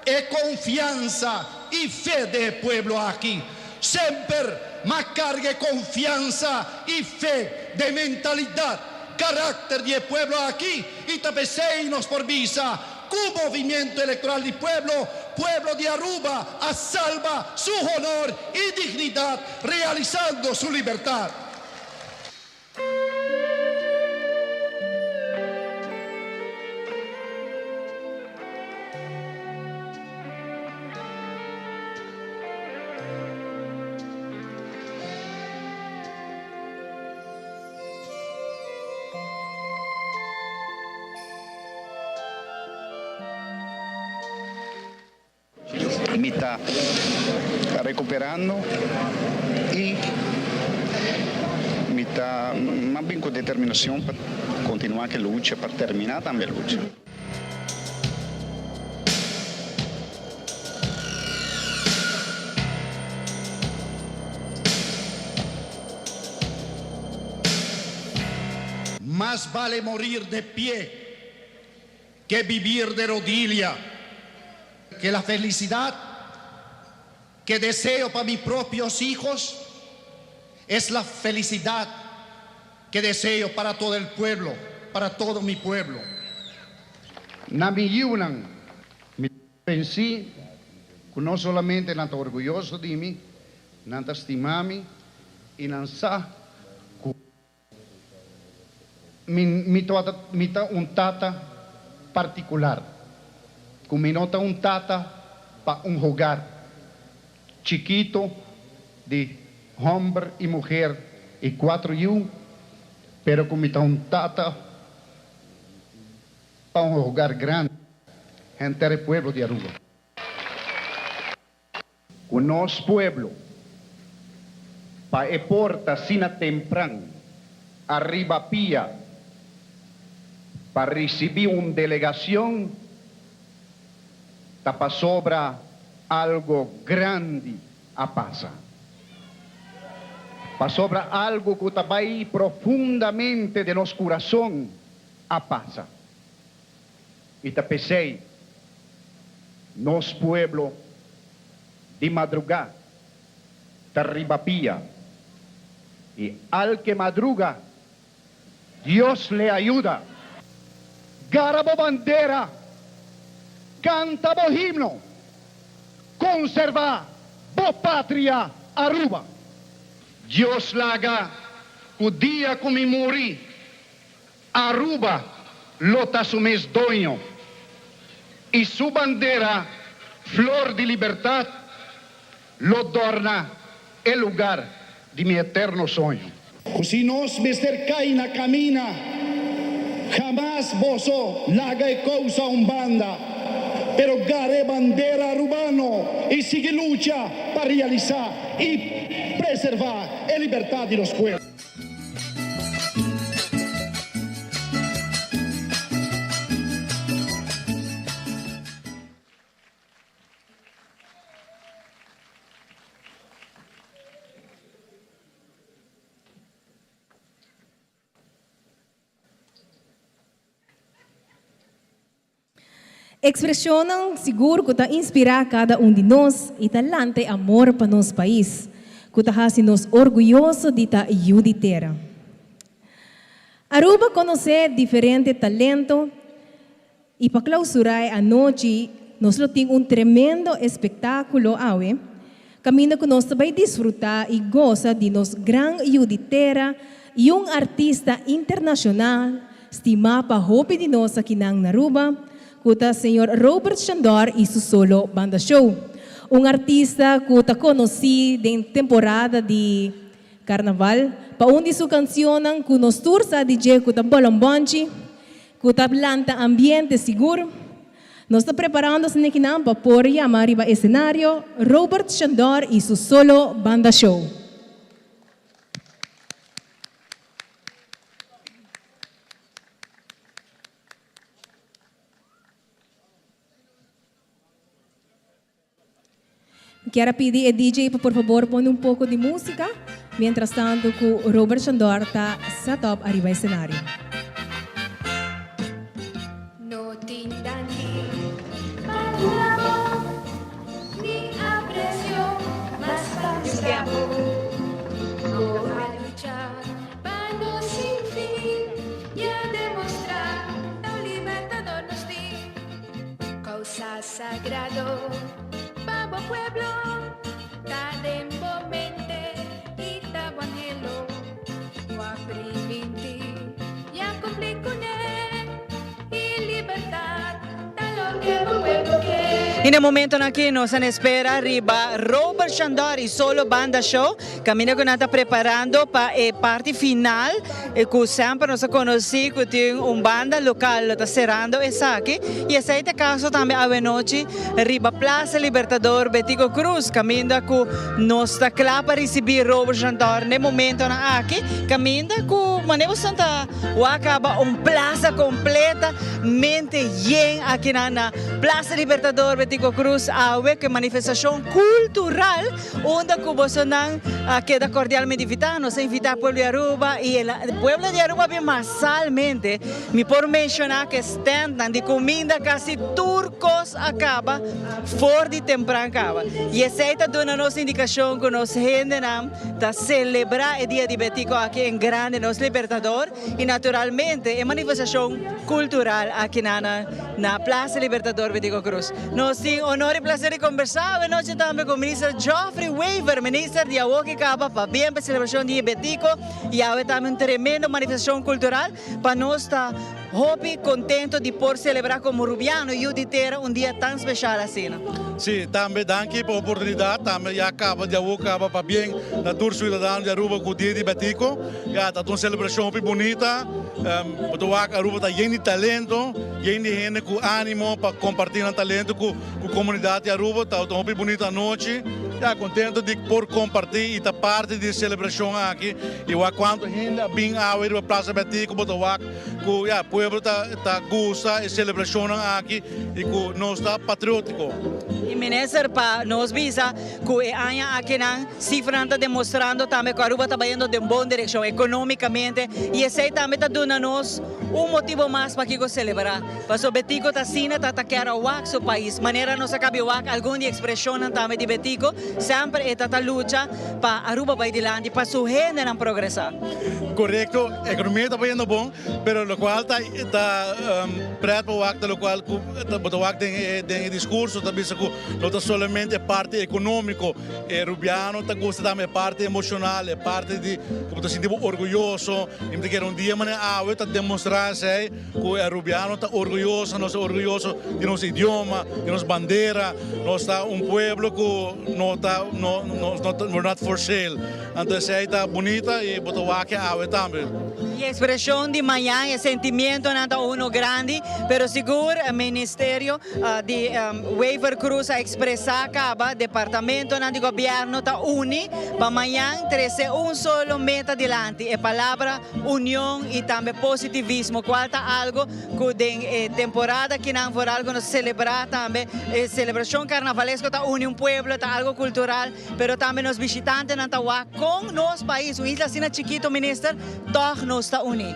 e confiansa y fe de e pueblo aki. Semper m'a carga e confiansa y fe den mentalidad, caracter di e pueblo aki y ta p'esey nos por bisa cu Movimiento Electoral di Pueblo, pueblo di Aruba a salba su honor y dignidad realisando su libertad. Mi ta recuperando y mi ta mas bien cu determinacion pa continua cu e lucha, pa termina tambe e lucha. Mas vale morir de pie que vivir de rodilla, que la felicidad que deseo pa mis propios hijos es la felicidad que deseo para todo el pueblo, para todo mi pueblo. Na mi yiunan, mi ta convenci cu no solamente nan ta orguyoso di mi, nan ta stima mi y nan sa cu. Mi mi tabata mi ta un tata particular, cu mi no ta un tata pa un hogar chikito di homber y muher y cuatro yiu, pero cu mi ta un tata pa un hogar grandi, henter e pueblo di Aruba. Ku nos pueblo pa e por ta asina tempran ariba pia pa ricibi un delegacion ta pasobra algo grandi a pasa. Pasobra algo cu ta bay profundamente den nos curason a pasa. Y ta p'esey nos pueblo di madruga ta riba pia y al que madruga Dios le ayuda. Gara bo bandera, canta bo himno, conserva bo patria Aruba. Dios laga cu dia cu mi muri Aruba lo ta su mes doño y su bandera flor di libertad lo dorna e lugar di mi eterno soño. Cu si nos mester cay na camina, jamas boso laga e causa un banda, pero gara e bandera Arubano y sigui lucha pa realisa y preserva e libertad di nos pueblo. Ekspreshonnan sigur ku ta inspirá kada un di nos i ta lanta e amor pa nos pais, ku ta hasi nos orguyoso di ta yu di tera. Aruba konosé diferente talento i pa klausurá e anochi nos lo tin un tremendo espektákulo awe, kaminda ku nos ta bai disfrutá i gosa di nos gran yu di tera i un artista internashonal, Stimá pa hopi di nos akinan na Aruba, ku ta señor Robert Shandor i su solo banda show. Un artista ku ta konosí den temporada di Karnaval pa un di su kansionnan ku nos tur sa di dje ku ta Bolonbonchi, ku ta lanta ambiente sigur. Nos ta preparando esnekinan pa por yama riba esenario Robert Shandor i su solo banda show. Kier a pidi e DJ pa por fabor pone un poco di musica, mientras tanto cu Robert Chandor ta set up ariba escenario. No tin danki pa duna bo, ni aprecio mas pa mustra bo. Bo a lucha pa nos sin fin y a demostra ta un libertador nos tin. Causa sagrado pa bo pueblo ta den bo mente y ta bo anhelo. Bo a priminti y a cumpli cune y libertad ta loke bo pueblo ke. Y na e momentonan aki nos a espera riba Robert Chandor y Solo Banda Show caminda cu nan ta preparando pa e parti final cu semper nos a conoci cu tin un banda local lo ta cerando esaki y esey ta e caso tambe awenochi riba Plaza Libertador Betico Croes caminda cu nos ta cla pa ricibi Robert Chandor na e momentonan aki caminda cu manera boso ta wak caba un plaza completa mente yen akinan na Plaza Libertador Betico Croes awe cu e manifestacion cultural Unda cu bosonan a keda cordialmente invita, nos a invita pueblo di Aruba y e pueblo di Aruba bin masalmente. Mi por menciona cu e standnan di cuminda casi tur cos a caba for di tempran caba. Y esey ta duna nos indicacion cu nos hendenan ta celebra e dia di Betico aki en grande, nos Libertador. Y naturalmente e manifestacion cultural aki na na Plaza Libertador Betico Croes. Nos tin honor y placer di conversa awe noche tambe cu Minister Geoffrey Wever, Minister di awo ki caba pa bien pa e celebracion di Betico y awe tambe un tremendo manifestacion cultural pa nos ta hopi contento di por celebra como Rubiano yu di tera un dia tan special asina. Sí, tambe danki pa oportunidad, tambe ya caba di awo caba pa bien na tur ciudadano di Aruba cu dia di Betico. Ya, ta un celebracion hopi bunita. Bo ta wak Aruba ta yen di talento, yen di hende cu animo pa comparti nan talento cu comunidad di Aruba. Ta un hopi bunita anochi. Ya, contento di por comparti y ta parti di e celebracion aki. Y wak cuanto hende a bin awe riba Plaza Betico, bo ta wak cu ya, pueblo ta ta gusta e celebracionnan aki y cu nos ta patriotico. Y Minister, pa nos bisa cu e aña akinan Cifranan ta demostrando tambe cu Aruba ta bayendo den bon direccion economicamente y esey tambe ta duna nos un motibo mas pakico celebra. Pasobra Betico ta asina ta ta kier a wak su pais. Manera nos a cabi wak algun di expresionnan tambe di Betico, semper e ta ta lucha pa Aruba bay dilanti, pa su hendenan progresa. Corecto, economia ta bayendo bon, pero locual ta ta pret pa wak ta locual cu bo ta wak den e den e discurso ta bisa cu no ta solamente e parti economico, E rubiano ta gusta tambe e parti emocional, e parti di cu bo ta sinti bo orguyoso. Y mi ta kere un dia manera awe ta demostra esey cu e rubiano ta orguyoso, nos ta orguyoso di nos idioma, di nos bandera. Nos ta un pueblo cu no ta, no, no, we're not for sale. Anto esey ta bunita y bo ta wak e awe tambe. E expresion di mañan, e sentimientonan ta uno grandi, pero sigur Ministerio di Wever Croes a expresa caba, departamentonan di gobierno ta uni pa mañan trece un solo meta dilanti, e palabra union y tambe positivismo, cual ta algo cu den e temporada kinan vooral cu nos celebra tambe e celebracion carnavalesco ta uni un pueblo, ta algo cultural. Pero tambe nos bishitantenan ta wak kon nos pais, un isla asina chikito minister, tòg nos ta uní.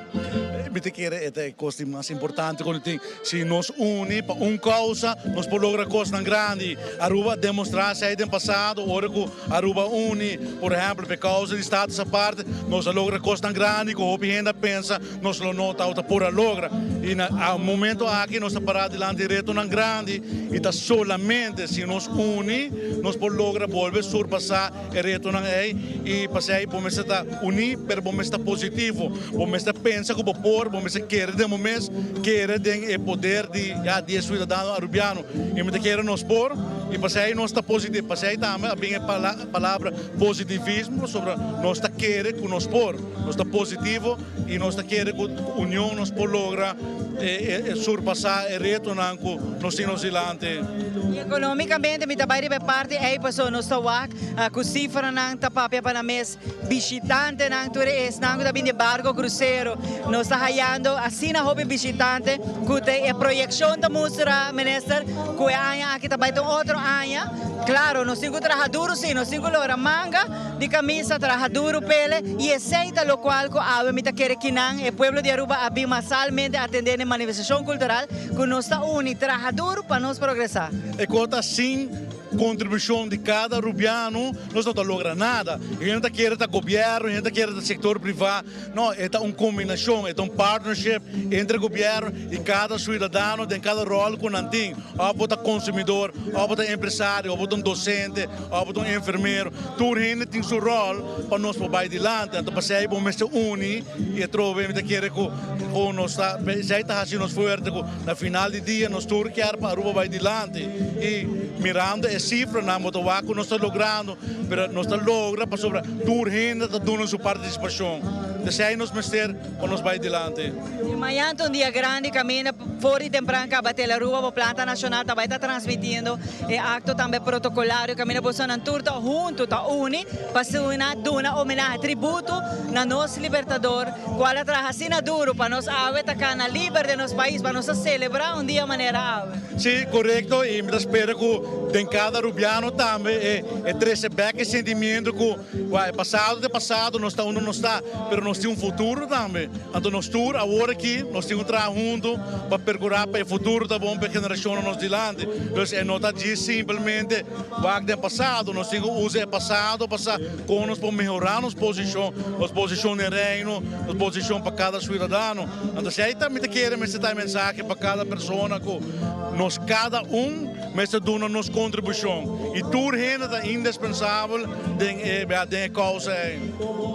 Mi ta kere e ta e kos di mas importante ku no tin. Si nos uni pa un kousa, nos por logra kosnan grandi. Aruba a demostrá esei den pasado ora ku Aruba a uni, por ehèmpel, pa e kousa di status aparte, nos a logra kosnan grandi ku hopi hende a pensa nos lo no tabata por a logra. I na e momento aki nos ta pará dilanti retonan grandi i ta solamente si nos uni nos por logra bolbe surpasá e retonan ei. I pasei bo mester ta uní pero bo mester ta positivo. Bo mester pensa ku bo por, bo mester kere den bo mes, kere den e poder di ya di e suidadano arubiano. I mi ta kere nos por i pasei nos ta positivo. Pasei tambe a bin e palabra positivismo pasobra nos ta kere ku nos por. Nos ta positivo. Y nos ta kere cu union nos por logra Surpasá e retonan ku nos tin nos dilanti. I ekonómikamente mi ta bai riba e parti ei pasobra nos ta wak ku sifranan ta papia pa nan mes bishitantenan tur e esnan ku ta bini di barko krusero nos ta hayando asina hopi bishitante ku ta e proyekshon ta mustra minister ku e aña aki ta bai ta un otro aña klaro nos tin ku traha duru si nos tin ku logra manga di camisa traha duro pele y esey ta locual cu awe mi ta kere kinan e pueblo di Aruba a bin masalmente atende n'e manifestacion cultural cu nos ta uni traha duro pa nos progresa. E cos ta sin contribucion di cada Arubiano nos no ta logra nada. Hende ta kere ta gobierno, hende ta kere ta sector priva. No, e ta un combinacion, e ta un partnership entre gobierno y cada ciudadano den cada rol cu nan tin. Of bo ta consumidor, of bo ta empresario, of bo ta un docente, of bo ta un enfermero. Tur hende tin su rol pa nos por bay dilanti. Anto pasey bo mester uni y atrobe mi ta kere cu cu nos ta, esey ta haci nos fuerte cu na final di dia nos tur kier pa Aruba bay dilanti. Y mirando e cifranan bo ta wak cu nos ta logrando. Pero nos ta logra pasobra tur hende ta duna su participacion. Esey nos mester pa nos bay dilanti. Y mañan ta un dia grandi caminda for di tempran caba Telaruba bo planta nacional ta bay ta transmitiendo e acto tambe protocolario caminda bosonan tur ta hunto ta uni pa asina duna homenahe tributo na nos libertador cual a traha asina duro pa nos awe ta cana liber den nos pais pa nos ta celebra un dia manera awe. Sí, corecto y mi ta spera cu den cada Rubiano tambe e e trece bek e sentimiento cu wak e pasado ta e pasado, nos ta unda nos ta, pero nos tin un futuro tambe. Anto nos tur awor aki nos tin cu traha hunto pa percura pa e futuro ta bon pa e generacionnan nos dilanti. Dus e no ta djis simpelmente wak den pasado, nos tin cu usa e pasado pa sa con nos por mehora nos posicion, nos posicion den Reino, nos posicion pa cada ciudadano. Anto si ai ta mi ta kere mester ta e mensahe pa kada persona ku nos kada un mester duna nos kontribushon i tur hende ta indispensabel den e den e kousa ei.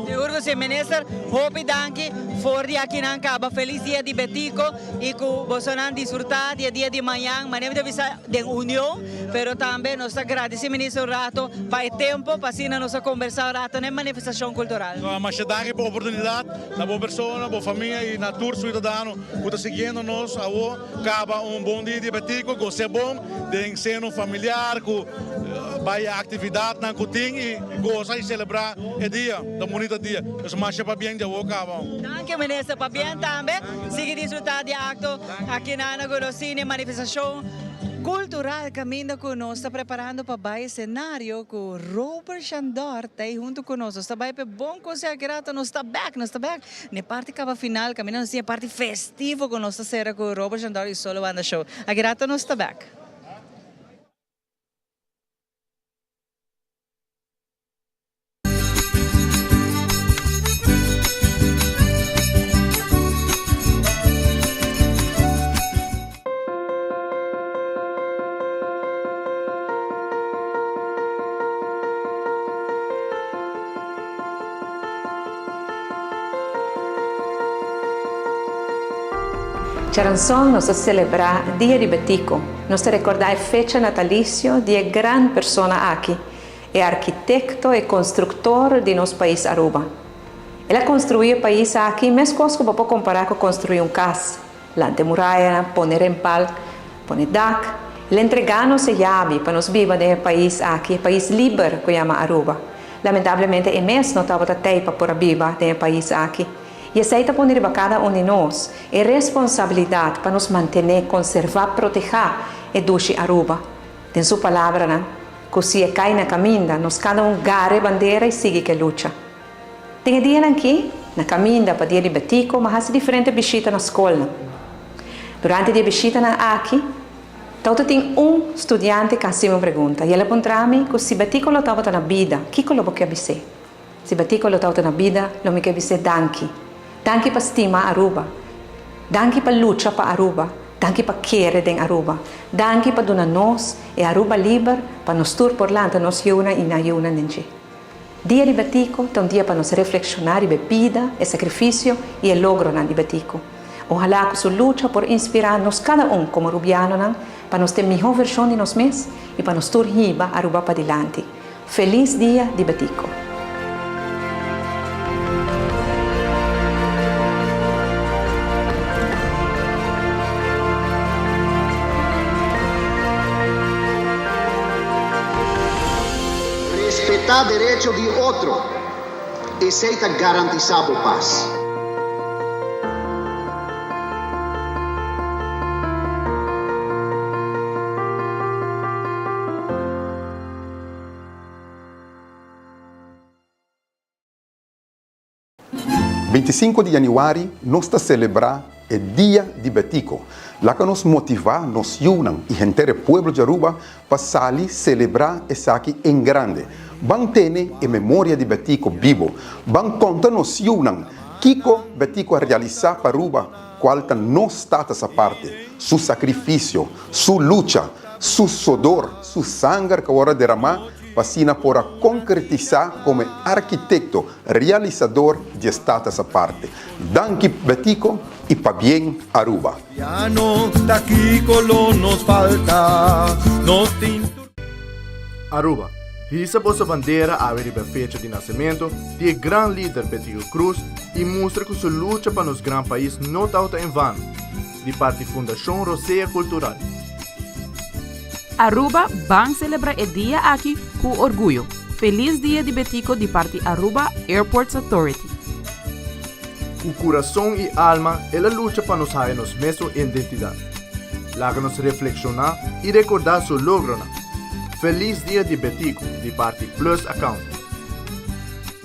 Sigur ku si Minister, hopi danki for di akinan kaba. Felis dia di Betico i ku bosonan disfruta di e dia di mañan. Manera mi ta bisa den union, pero tambe nos ta gradisi Minister un rato pa e tempo pa asina nos a kombersa un rato na e manifestashon kultural. Masha danki pa oportunidat. Na bo persona, bo famia y na tur ciudadano cu ta siguiendo nos awo, caba un bon dia di Betico, goce bon den seno familiar cu bay actividadnan cu tin y goza y celebra e dia, ta un bunita dia. Pues masha pabien di awo caba. Danki Minister, pabien tambe. Sigui disfruta di e acto aki na Ana Golosine, manifestacion cultural caminda cu nos ta preparando pa bay escenario cu Robert Shandor ta ey hunto cu nos. Nos ta bay p'e bon conseho aki rato, nos ta bek, nos ta bek n'e parti caba final caminda nos tin e parti festivo cu nos ta cera cu Robert Shandor y Solo Banda Show. Aki rato nos ta bek. Djaranson nos ta selebrá Dia di Betico. Nos ta rekordá e fecha natalisio di e gran persona aki, e arkitekto, e konstruktor di nos pais Aruba. El a konstruí e pais aki meskos ku bo por kompará ku konstruí un kas. Lanta e muraya, pone rempal, pone dak. El a entregá nos e yabi pa nos biba den e pais aki, e pais liber ku yama Aruba. Lamentablemente e mes no tabata tei pa por a biba den e pais aki. I esei ta pone riba kada un di nos e responsabilidat pa nos mantené, konservá, protehá e dushi Aruba. Den su palabranan, ku si e kai na kaminda, nos kada un gara e bandera i sigui ku e lucha. Den e dianan ki, na kaminda pa dia di Betico, m'a hasi diferente bishita na skolnan. Durante di e bishitanan aki, tabata tin un studiante ku a hasi mi un pregunta i el a puntra mi ku si Betico lo tabata na bida, kiko lo bo ke bis'é? Si Betico lo tabata na bida, lo mi ke bis'é danki. Danki pa stima Aruba. Danki pa lucha pa Aruba. Danki pa kere den Aruba. Danki pa duna nos e Aruba liber pa nos tur por lanta nos yunan i nan yunan den dje. Dia di Betico ta un dia pa nos reflekshoná riba e bida, e sakrifisio i e logronan di Betico. Ohalá ku su lucha por inspirá nos kada un komo rubianonan pa nos ta e mihó vershon di nos mes i pa nos tur hiba Aruba padilanti. Felis Dia di Betico! Respetá derecho di otro, esei ta garantisá bo pas. 25 di yanüari nos ta selebrá e Dia di Betico. Laga nos motivá nos yunan i henter e pueblo di Aruba pa sali selebrá esaki en grande. Ban tene e memoria di Betico bibo. Ban konta nos yunan kiko Betico a realisá pa Aruba, kual ta nos tata sa parte, su sakrifisio, su lucha, su sodor, su sanger ku a wòrdu deramá pa asina por a konkretisá komo e arkitekto realisador di e Status Aparte. Danki Betico y pabien Aruba. Ya no ta kico lo nos falta, nos tin tur. Aruba, hisa boso bandera awe riba e fecha di nacemento di e gran lider Betico Croes y mustra cu su lucha pa nos gran pais no tawata en vano. Di parti Fundacion Rosea Cultural. Aruba ban celebra e dia aki cu orguyo. Feliz Dia di Betico di parti Aruba Airports Authority. Cu curason y alma el a lucha pa nos haya nos mesun identidad. Laga nos reflexiona y recorda su logronan. Feliz Dia di Betico di parti Plus Accounting.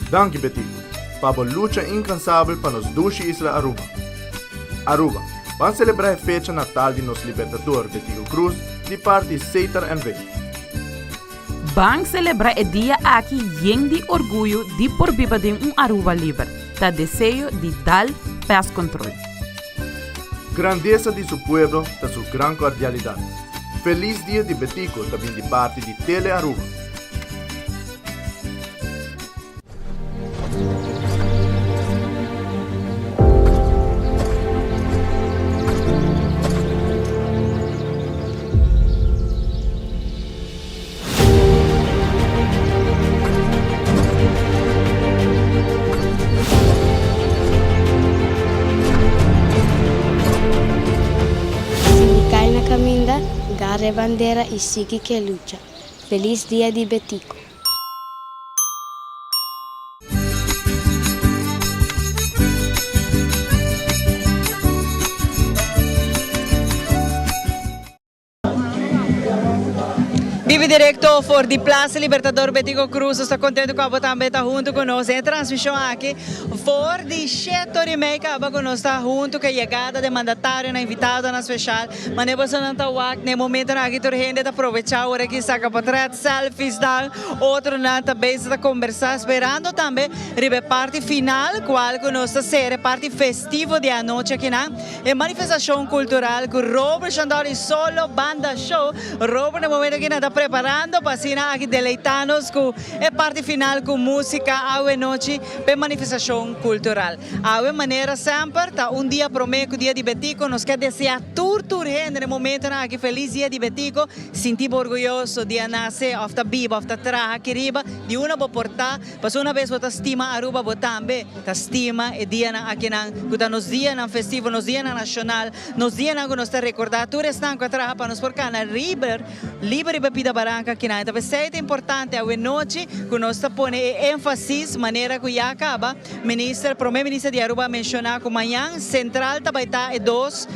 Danki Betico, pa bo lucha incansabel pa nos dushi isla Aruba. Aruba, ban celebra e fecha natal di nos Libertador Betico Croes di parti Setar NV. Ban celebra e dia aki yen di orguyo di por biba den un Aruba liber, ta deseo di Dal Pest Control. Grandesa di su pueblo ta su gran cordialidad. Feliz Dia di Betico ta bin di parti di Tele Aruba. Si mi cay na caminda, gara e bandera y sigui ke lucha. Feliz Dia di Betico! Bibi directo for di Plaza Libertador Betico Croes. Nos ta contento cu abo tambe ta hunto cu nos den e transmision aki for di shete ora y mei caba cu nos ta hunto cu e yegada di mandatarionan, invitadonan special. Mane bosonan ta wak na e momentonan aki tur hende ta probecha ora ki saca potret, selfies nan, otronan ta bezig ta combersa sperando tambe riba e parti final cual cu nos ta cera e parti festivo di e anochi akinan. E manifestacion cultural cu Robert Chandor y Solo Banda Show. Robert na momento aki nan ta preparando pa asina aki deleita nos cu e parti final cu musica awe nochi p'e manifestacion cultural. Awe manera semper ta un dia prome cu Dia di Betico. Nos kier desea tur tur hende na e momentonan aki feliz Dia di Betico. Sinti bo orguyoso di a nace of ta biba of ta traha aki riba di unda bo por ta. Pasobra una bes bo ta stima Aruba bo tambe ta stima e dianan akinan ku ta nos dianan festivo, nos dianan nashonal, nos dianan ku nos ta rekordá tur esnan ku a traha pa nos por kana liber, liber riba pida baranka akinan. Ta p'esei ta importante awenochi ku nos ta pone e énfasis manera ku ya kaba Minister, Prome Minister di Aruba a menshoná ku mañan sentral ta bai ta e dos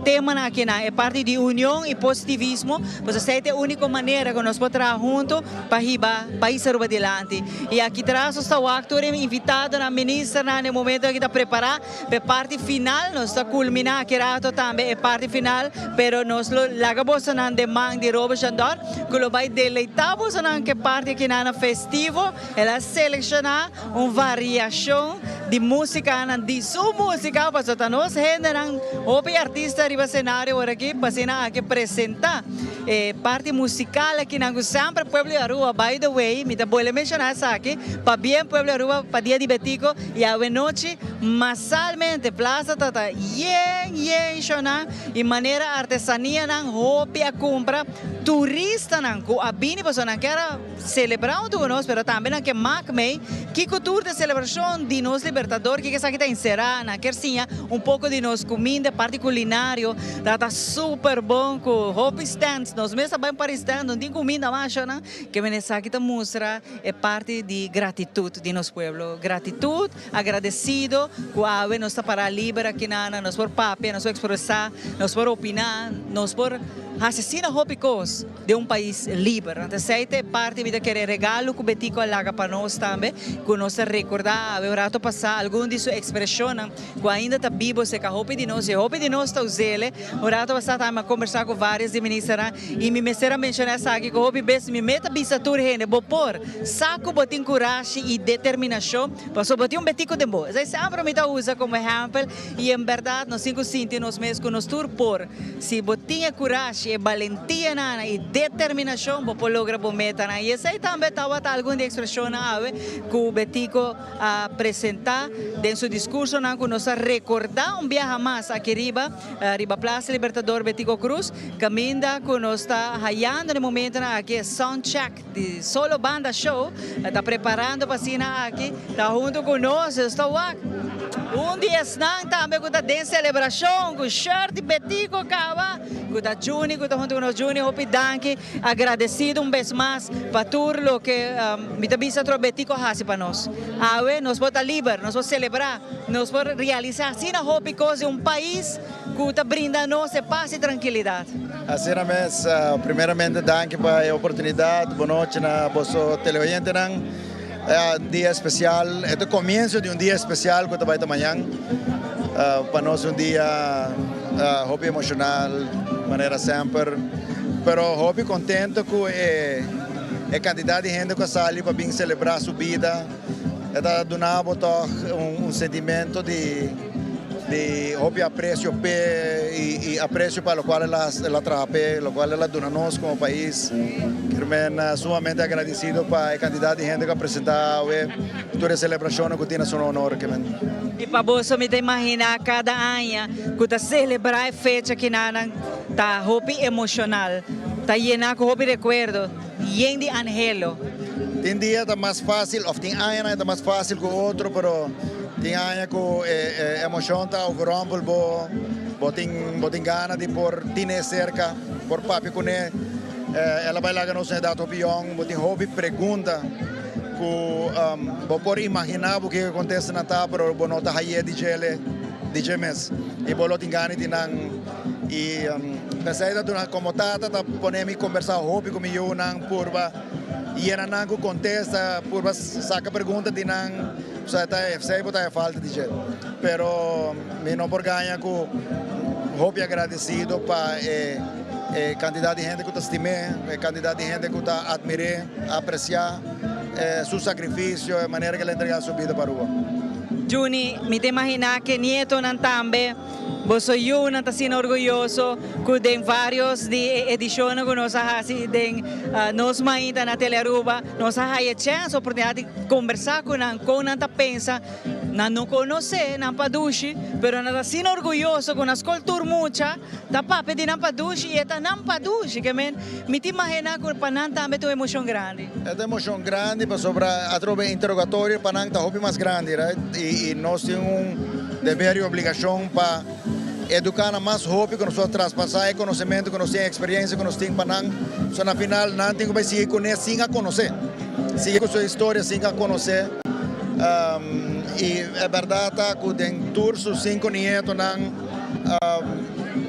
temanan akinan, e parti di union i positivismo, pasobra esei ta e úniko manera ku nos por traha huntu. pa hiba pais Aruba dilanti. Y aki tras nos ta wak tur e invitadonan, ministernan na e momento aki ta prepara pa e parti final. Nos ta culmina aki rato tambe e parti final, pero nos lo laga bosonan den man di Robert Jandor cu lo bay deleita bosonan cu e parti akinan na festivo. El a selecciona un variacion di musicanan di su musica pasobra ta nos hendenan hopi artista riba scenario ora aki pa asina aki presenta e parti musical akinan cu semper pueblo di Aruba by the way mi ta bolbe menciona esaki pabien pueblo di Aruba pa dia di Betico y awenochi masalmente plaza ta ta yen yen shona y manera artesanianan hopi a cumpra turistanan cu a bini pasobra nan kier a Celebra huntu ku nos, pero tambe nan ke mak mei kiko tur ta e celebracion di nos libertad. Libertador, kiko esaki ta enserá, nan kier siña un poko di nos kuminda, parti kulinario, ta ta super bon ku hopi stands, nos mes ta bai un par di stand, no tin kuminda masha nan, ke men esaki ta mustra e parti di gratitut di nos pueblo, gratitut, agradesido ku awe nos ta pará liber aki nan, nos por papia, nos por ekspresá, nos por opiná, nos por hasi asina hopi kos. Den un pais liber. Anto esei ta e parti mi ta kere regalo ku Betico a laga pa nos tambe, ku nos ta rekordá awe un rato pasá algun di su ekspreshonnan ku ainda ta bibo serka hopi di nos i hopi di nos ta us'el. Un rato pasá tambe mi a kombersá ku vários di ministernan i mi mester a menshoná esaki ku hopi bes mi meta bisa tur hende, bo por sa ku bo tin kurashi i determinashon pasobra bo tin un Betico den bo. Esei semper mi ta usa komo ehèmpel i en bèrdat nos tin ku sinti nos mes ku nos tur por. Si bo tin e kurashi, e balentia nan i determinashon, bo por logra bo metanan. I esei tambe tabata algun di e ekspreshonnan awe ku Betico a presentá den su diskursonan ku nos a rekordá un biaha mas aki riba, riba Plaza Libertador Betico Croes, kaminda ku nos ta hayando na e momentonan aki e sound check di Solo Banda Show ta preparando pa asina aki ta hunto cu nos. Nos ta wak un di esnan tambe cu ta den celebracion cu shirt di Betico caba cu ta Juni cu ta hunto cu nos. Juni hopi danki, agradecido un bes mas pa tur loke mi ta bisa tro Betico a haci pa nos. Awe nos por ta liber, nos por celebra, nos por realisa asina hopi cos di un pais Cu ta brinda nos e paz y trankilidad. Asina mes, primeramente danki pa e oportunidad. Bon nochi na boso teleoyentenan. Un dia especial, e ta comienzo di un dia especial cu ta bay ta mañan. Pa nos un dia hopi emocional, manera semper. Pero hopi contento cu e cantidad di hende cu a sali pa bin celebra su bida. E ta duna bo tog un sentimento di. Di hopi aprecio p'e y aprecio pa locual el a traha p'e, locual el a duna nos como pais. Kier men sumamente agradecido pa e cantidad di hende cu a presenta awe, tur e celebracionnan cu tin na su honor. Kier men. Y pa boso mi ta imagina cada aña cu ta celebra e fecha kinanan ta hopi emocional, ta yena cu hopi recuerdo, yen di anhelo. Tin dia ta mas facil of tin añanan ta mas facil cu otro pero. Tin aña ku e emoshon ta overrompel bo, bo tin bo tin gana di por tine serka, por papia kuné. El a bai laga nos un edat hopi yòn, bo tin hopi pregunta ku bo por imaginá bo kiko e kontestanan ta, pero bo no ta hay'é di djele, di dje mes. I bo lo tin gana di nan. I p'esei ta duna komo tata ta pone mi kombersá hopi ku mi yunan, purba yena nan ku kontesta, purba saka pregunta di nan. Sa ta esei bo ta e falta di dje. Pero mi no por gaña ku hopi agradesido pa e e kantidat di hende ku ta stim'é, e kantidat di hende ku ta atmir'é, apresiá su sakrifisio, e manera ku el a entregá su bida pa Aruba. Juni, mi ta imaginá ke nietonan tambe. Boso yunan ta asina orguyoso cu den varios di e edicionnan cu nos a haci den nos mainta na Telearuba, nos a haya chance, oportunidad di conversa cu nan, con nan ta pensa. Nan no conoce nan padushi, pero nan ta asina orguyoso cu na scol tur mucha ta papia di nan padushi y e ta nan padushi. Ke men, mi ta imagina cu pa nan tambe ta un emocion grandi. E ta emocion grandi pasobra atrobe interrogatorio pa nan ta hopi mas grandi, right? Y nos tin un. Deber i obligashon pa eduká nan mas hopi ku nos por traspasá e konosementu ku nos tin, e eksperiencia ku nos tin pa nan. So na final nan tin ku bai sigui kuné sin a konosé, sigui ku su historia sin a konosé. I e bèrdat ta ku den tur su sinku nietonan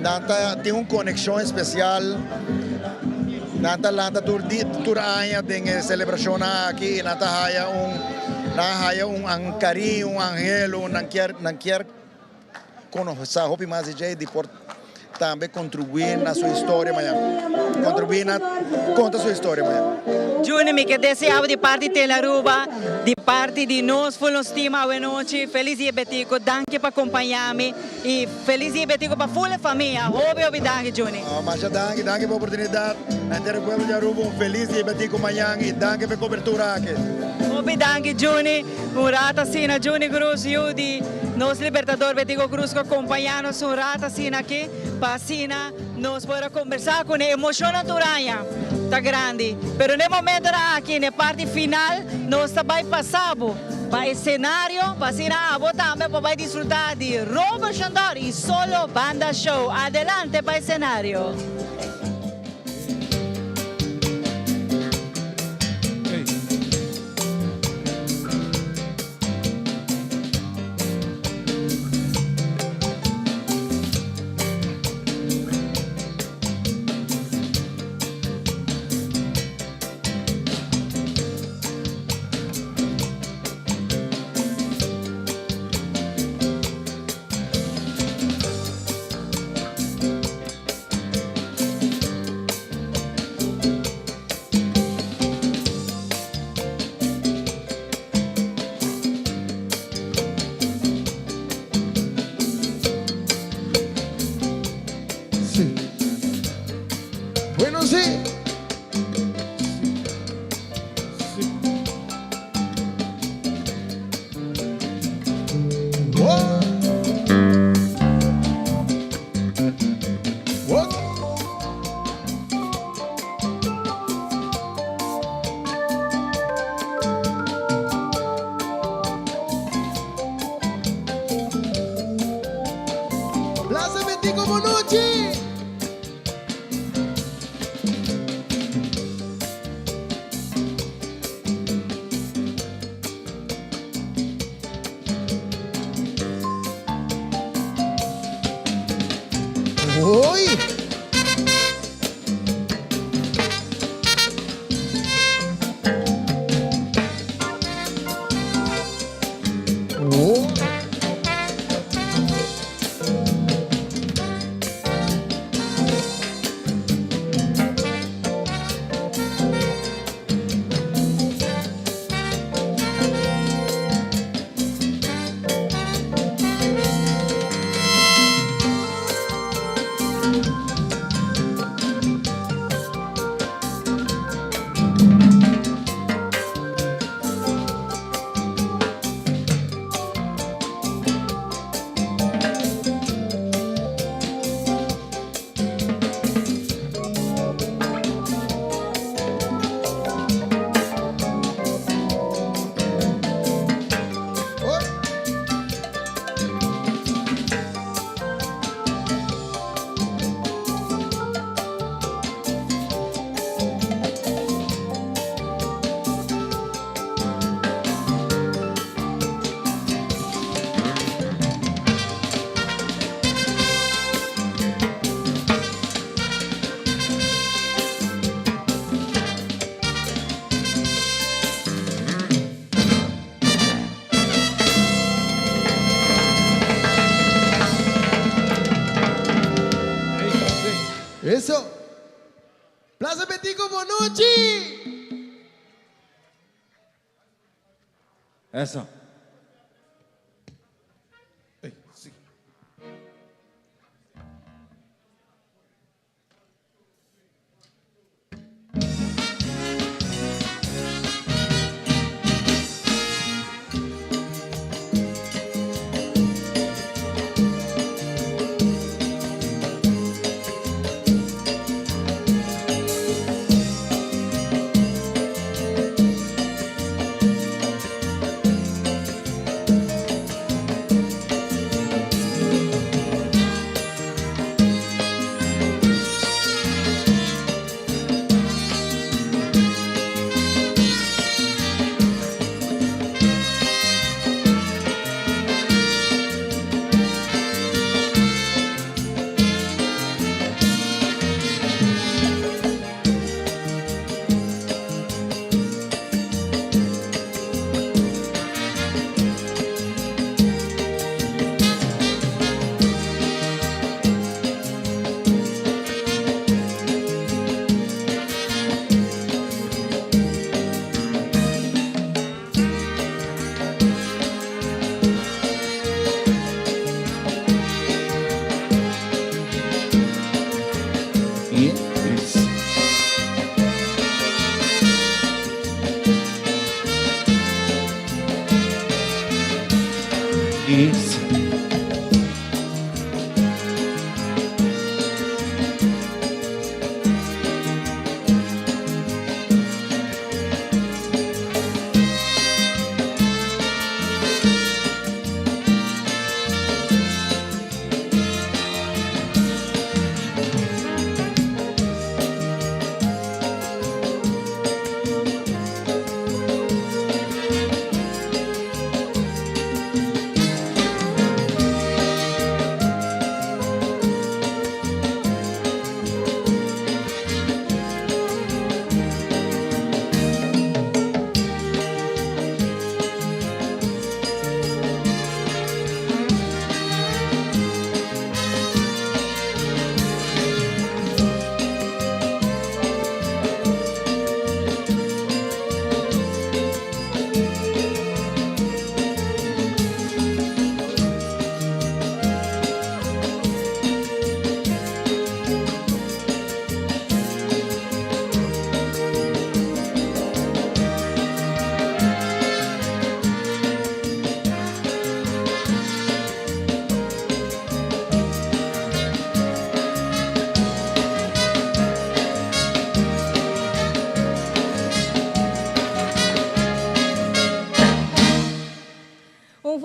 nan ta tin un konekshon espesial, nan ta lanta tur di tur aña den e selebrashonnan aki i nan ta haya un. Nan a haya un cariño, un anhelo, nan kier, nan kier conoce hopi mas di dje di por tambe contribui na su historia mañan. Contribui na conta su historia mañan. Juni, mi ke desea bo di parti Tele Aruba, di parti di nos full nos team awe nochi, feliz dia Betico, danki pa compaña mi y feliz dia Betico pa full e famia, hopi hopi danki Juni. Masha danki, danki pa e oportunidad. Na henter e pueblo di Aruba un feliz dia Betico mañan y danki pa e cobertura aki. Hopi danki Juni, un rato asina Juni Cruz yu di nos Libertador Betico Cruz cu a compaña nos un rato asina aki pa asina nos por a combersa cune. Emocionnan tur aña ta grandi, pero n'e momentonan aki n'e parti final nos ta bay pasa bo. pa escenario pa asina abo tambe por bay disfruta di Robert Shandor y Solo Banda Show. Adelante pa escenario. Sí. Bueno, sí. Plaza Betico Bonucci! Oi! Oh. Eso. Plaza Betico Bonucci! Eso. Is.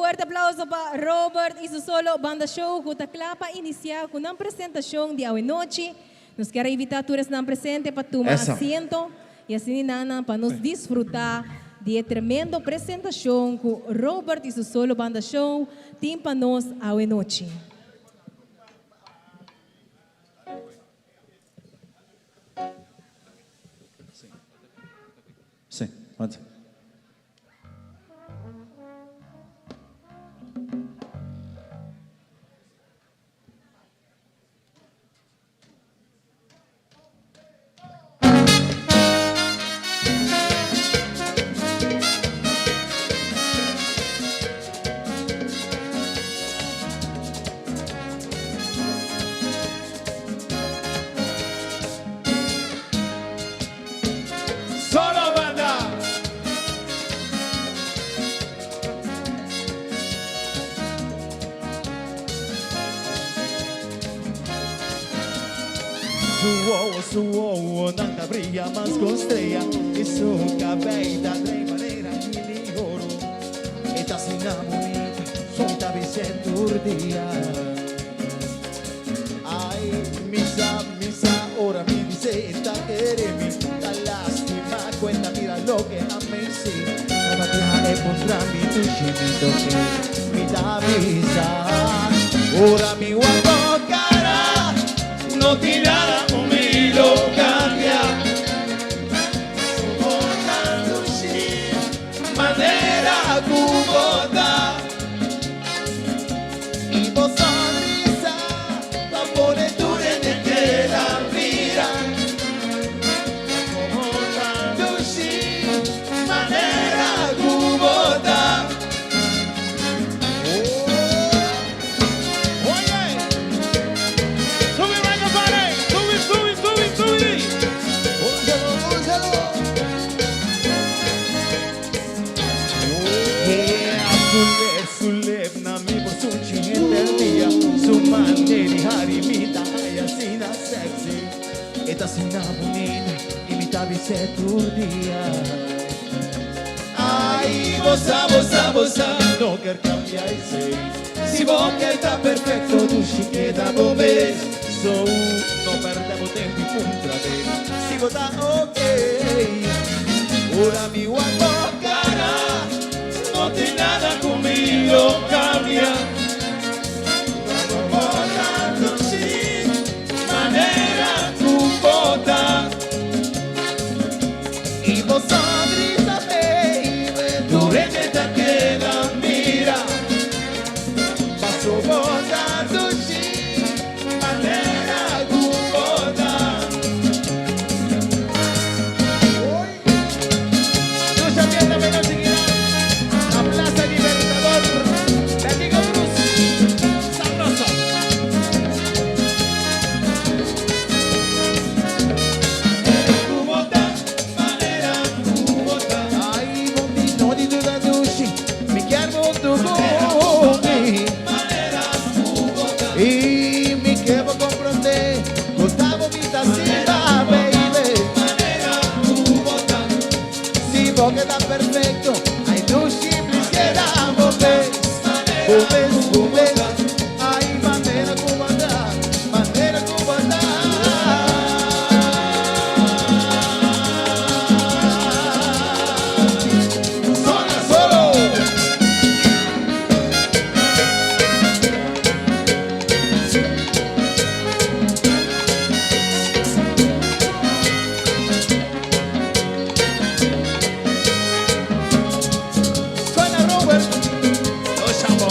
fuerte aplauso pa Robert y su solo banda show cu ta cla pa inicia cu nan presentacion di awenochi. Nos kier a invita tur esnan presente pa tuma Esa. asiento y asina nan pa nos disfruta di e tremendo presentacion cu Robert y su solo banda show tin pa nos awenochi. Sí, want. Solo banda. Su wowo, su wowonan ta bria mas ku strea i su kabei ta drei manera hili oro. E ta asina bunita, mi ta bis'é tur dia. Ai, mi sa, mi sa, ora mi bis'é e ta kere mi. Ta lastima ku e ta mira loke a mi si. Kada biaha e puntra mi dushi mi toke, mi ta bisa. Ora mi wak bo kara, no tin nada ku mi lo kambia. Bo ta dushi manera ku bo ta. I bo sonrisa ta pone tur hende keda mira. Bo ta dushi manera ku bo ta. Oye! Subi microphone, subi, subi, subi, subi. Úsalo, úsalo. Yeah, su lep, su lep na mi por sunchi henter dia. Su manera di hari mi ta haya asina sexy. E ta asina bunita i mi ta bis'é tur dia. Ai, bo sa, bo sa, bo sa, no kier cambia esey. Si bo kier ta perfecto, dushi keda bo mes. So, no perde bo tempo y puntra be. Si bo ta ok, ora mi wak bo cara, No tin nada ku mi lo kambia. Bo ta dushi manera ku bo ta. I bo sonrisa, baby, Tur hende ta keda mira. Paso bo ta dushi, manera ku bo ta. Lucha bien también nos seguirá. La Plaza Libertador. Betico Croes. Sabroso. Ku bo ta, manera ku bo ta. Ai, bondi, no di duda dushi. Mi kier mundo ku mi. Manera ku bo ta. I mi kier bo comprende. Gustavo mi ta silba, baby. Manera ku bo ta. Si bo ta perfecto, ai dushi, please keda bo mes. Bo mes, bo mes. Ai, manera ku bo ta, manera ku bo ta. Zona solo. Suena Robert. Los chamo.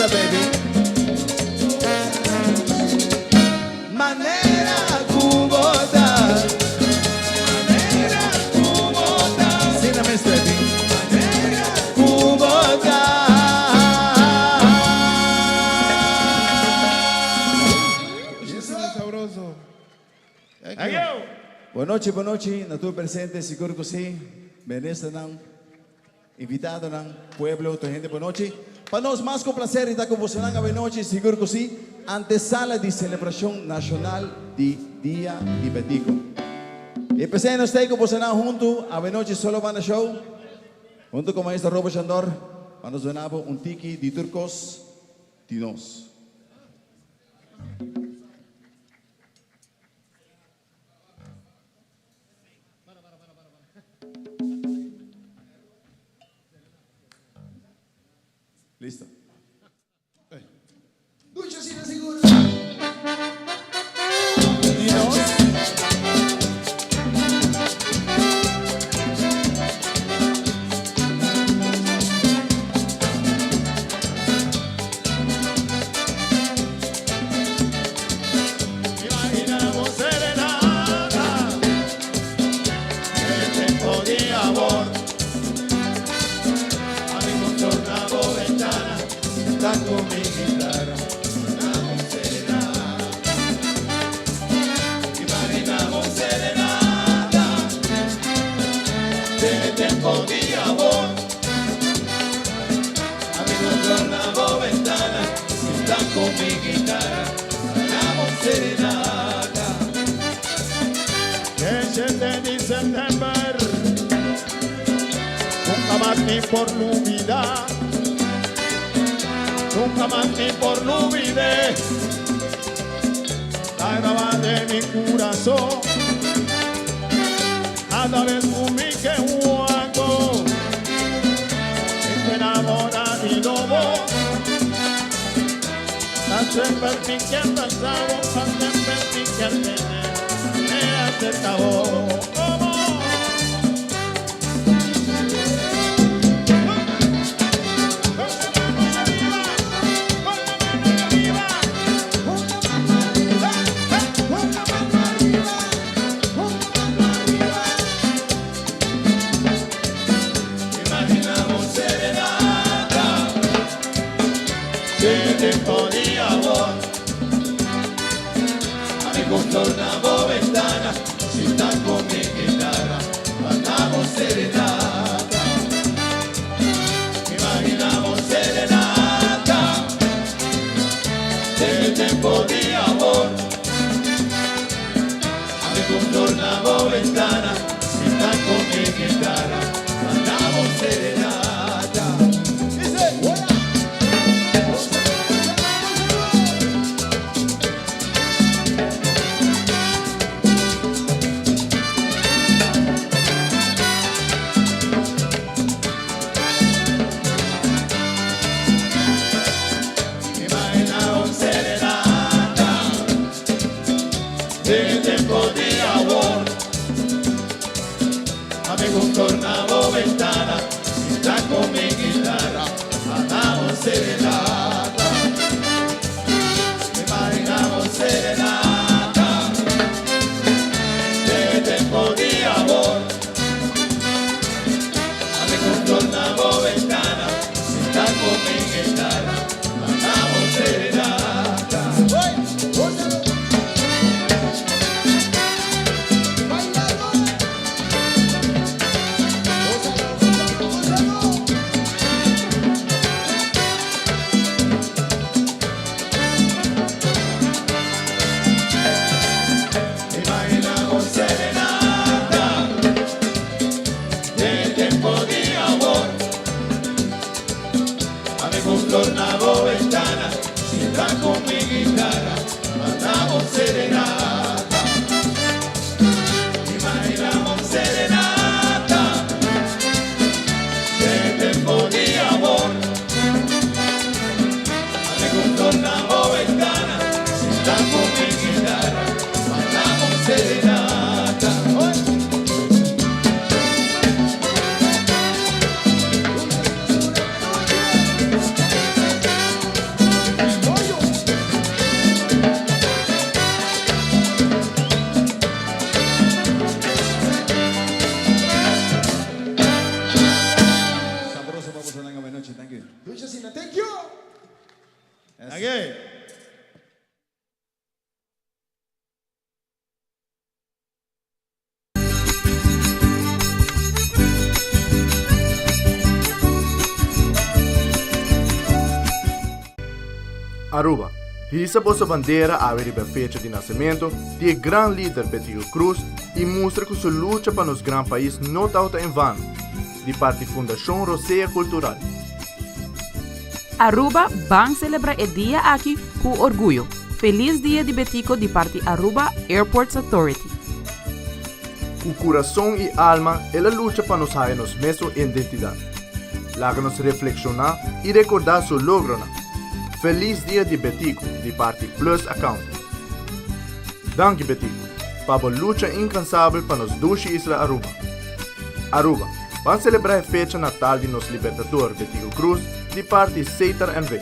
Goza, baby. Manera cu bo ta. Manera cu bo ta. Asina mes, baby. Manera cu bo ta. Sabroso. Thank you. Bon nochi, bon nochi na tur presente, sigur cu si. Ministernan, invitadonan, pueblo, tur hende bon nochi. Pa nos mas cu placer di ta cu bosonan awe nochi, sigur cu si, antesala di celebracion nacional di Dia di Betico. Y p'esey nos ta ey cu bosonan hunto awe nochi Solo Banda Show, hunto cu Maestro Robo Shandor, pa nos duna bo un tiki di tur cos di nos. Listo. Ducha asina sigur. Di nos. Imaginamos serenata En tempo di amor Ami contorna bo ventana Ta cu mi guitarra Imaginamos serenata Imaginamos serenata Den tempo di amor Ami contorna bo ventana Ta cu mi guitarra Imaginamos serenata E 7 di september Nunca mas mi por lubida Nunca mas mi por lubid'e Ta graba den mi curason Cada vez cu mi ke wak bo Mi ta enamora di nobo Pa semper mi kier pasa bo Pa semper mi kier tene Me acerca bo. Imaginamos serenata Den tempo di amor Ami contorna bo ventana Sinta cu mi guitarra Cantamos serenata Imaginamos serenata Den tempo di amor Ami contorna bo ventana Sinta cu mi guitarra Cantamos serenata Imagina un serenata Den tempo di amor Ami contorna bo ventana Sinta cu mi guitarra Cantamos serenata Imaginamos serenata Den tempo di amor Ami contorna bo ventana Sinta cu mi guitarra Cantamos serenata. Imagina un serenata Den tempo di amor Ami contorna bo ventana Sinta cu mi guitarra Cantamos serenata Imaginamos serenata Den tempo di amor Ami contorna bo ventana Sinta cu mi guitarra Cantamos serenata. aplauso pa boso nan awe nochi. Thank you. Dushi asina. Thank you. Thank you. Aruba, Hisa boso bandera awe riba e fecha di nacemento di e gran lider Betico Croes y mustra cu su lucha pa nos gran pais no tawata en vano. Di parti Fundacion Rosea Cultural. Aruba ban celebra e dia aki cu orguyo. Feliz Dia di Betico di parti Aruba Airports Authority. Cu curason y alma el a lucha pa nos haya nos mesun identidad. Laga nos reflexiona y recorda su logronan. Feliz Dia di Betico di parti Plus Accounting. Danki Betico, pa bo lucha incansabel pa nos dushi isla Aruba. Aruba, ban celebra e fecha natal di nos Libertador Betico Croes di parti Setar NV.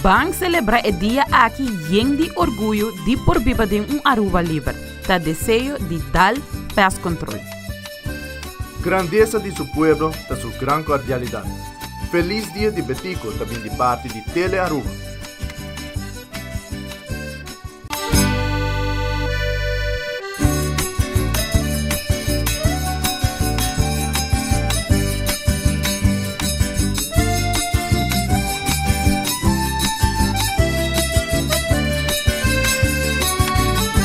Ban celebra e dia aki yen di orguyo di por biba den un Aruba liber, ta deseo di Dal Pest Control. Grandesa di su pueblo ta su gran cordialidad. Feliz Dia di Betico ta bin di parti di Tele Aruba.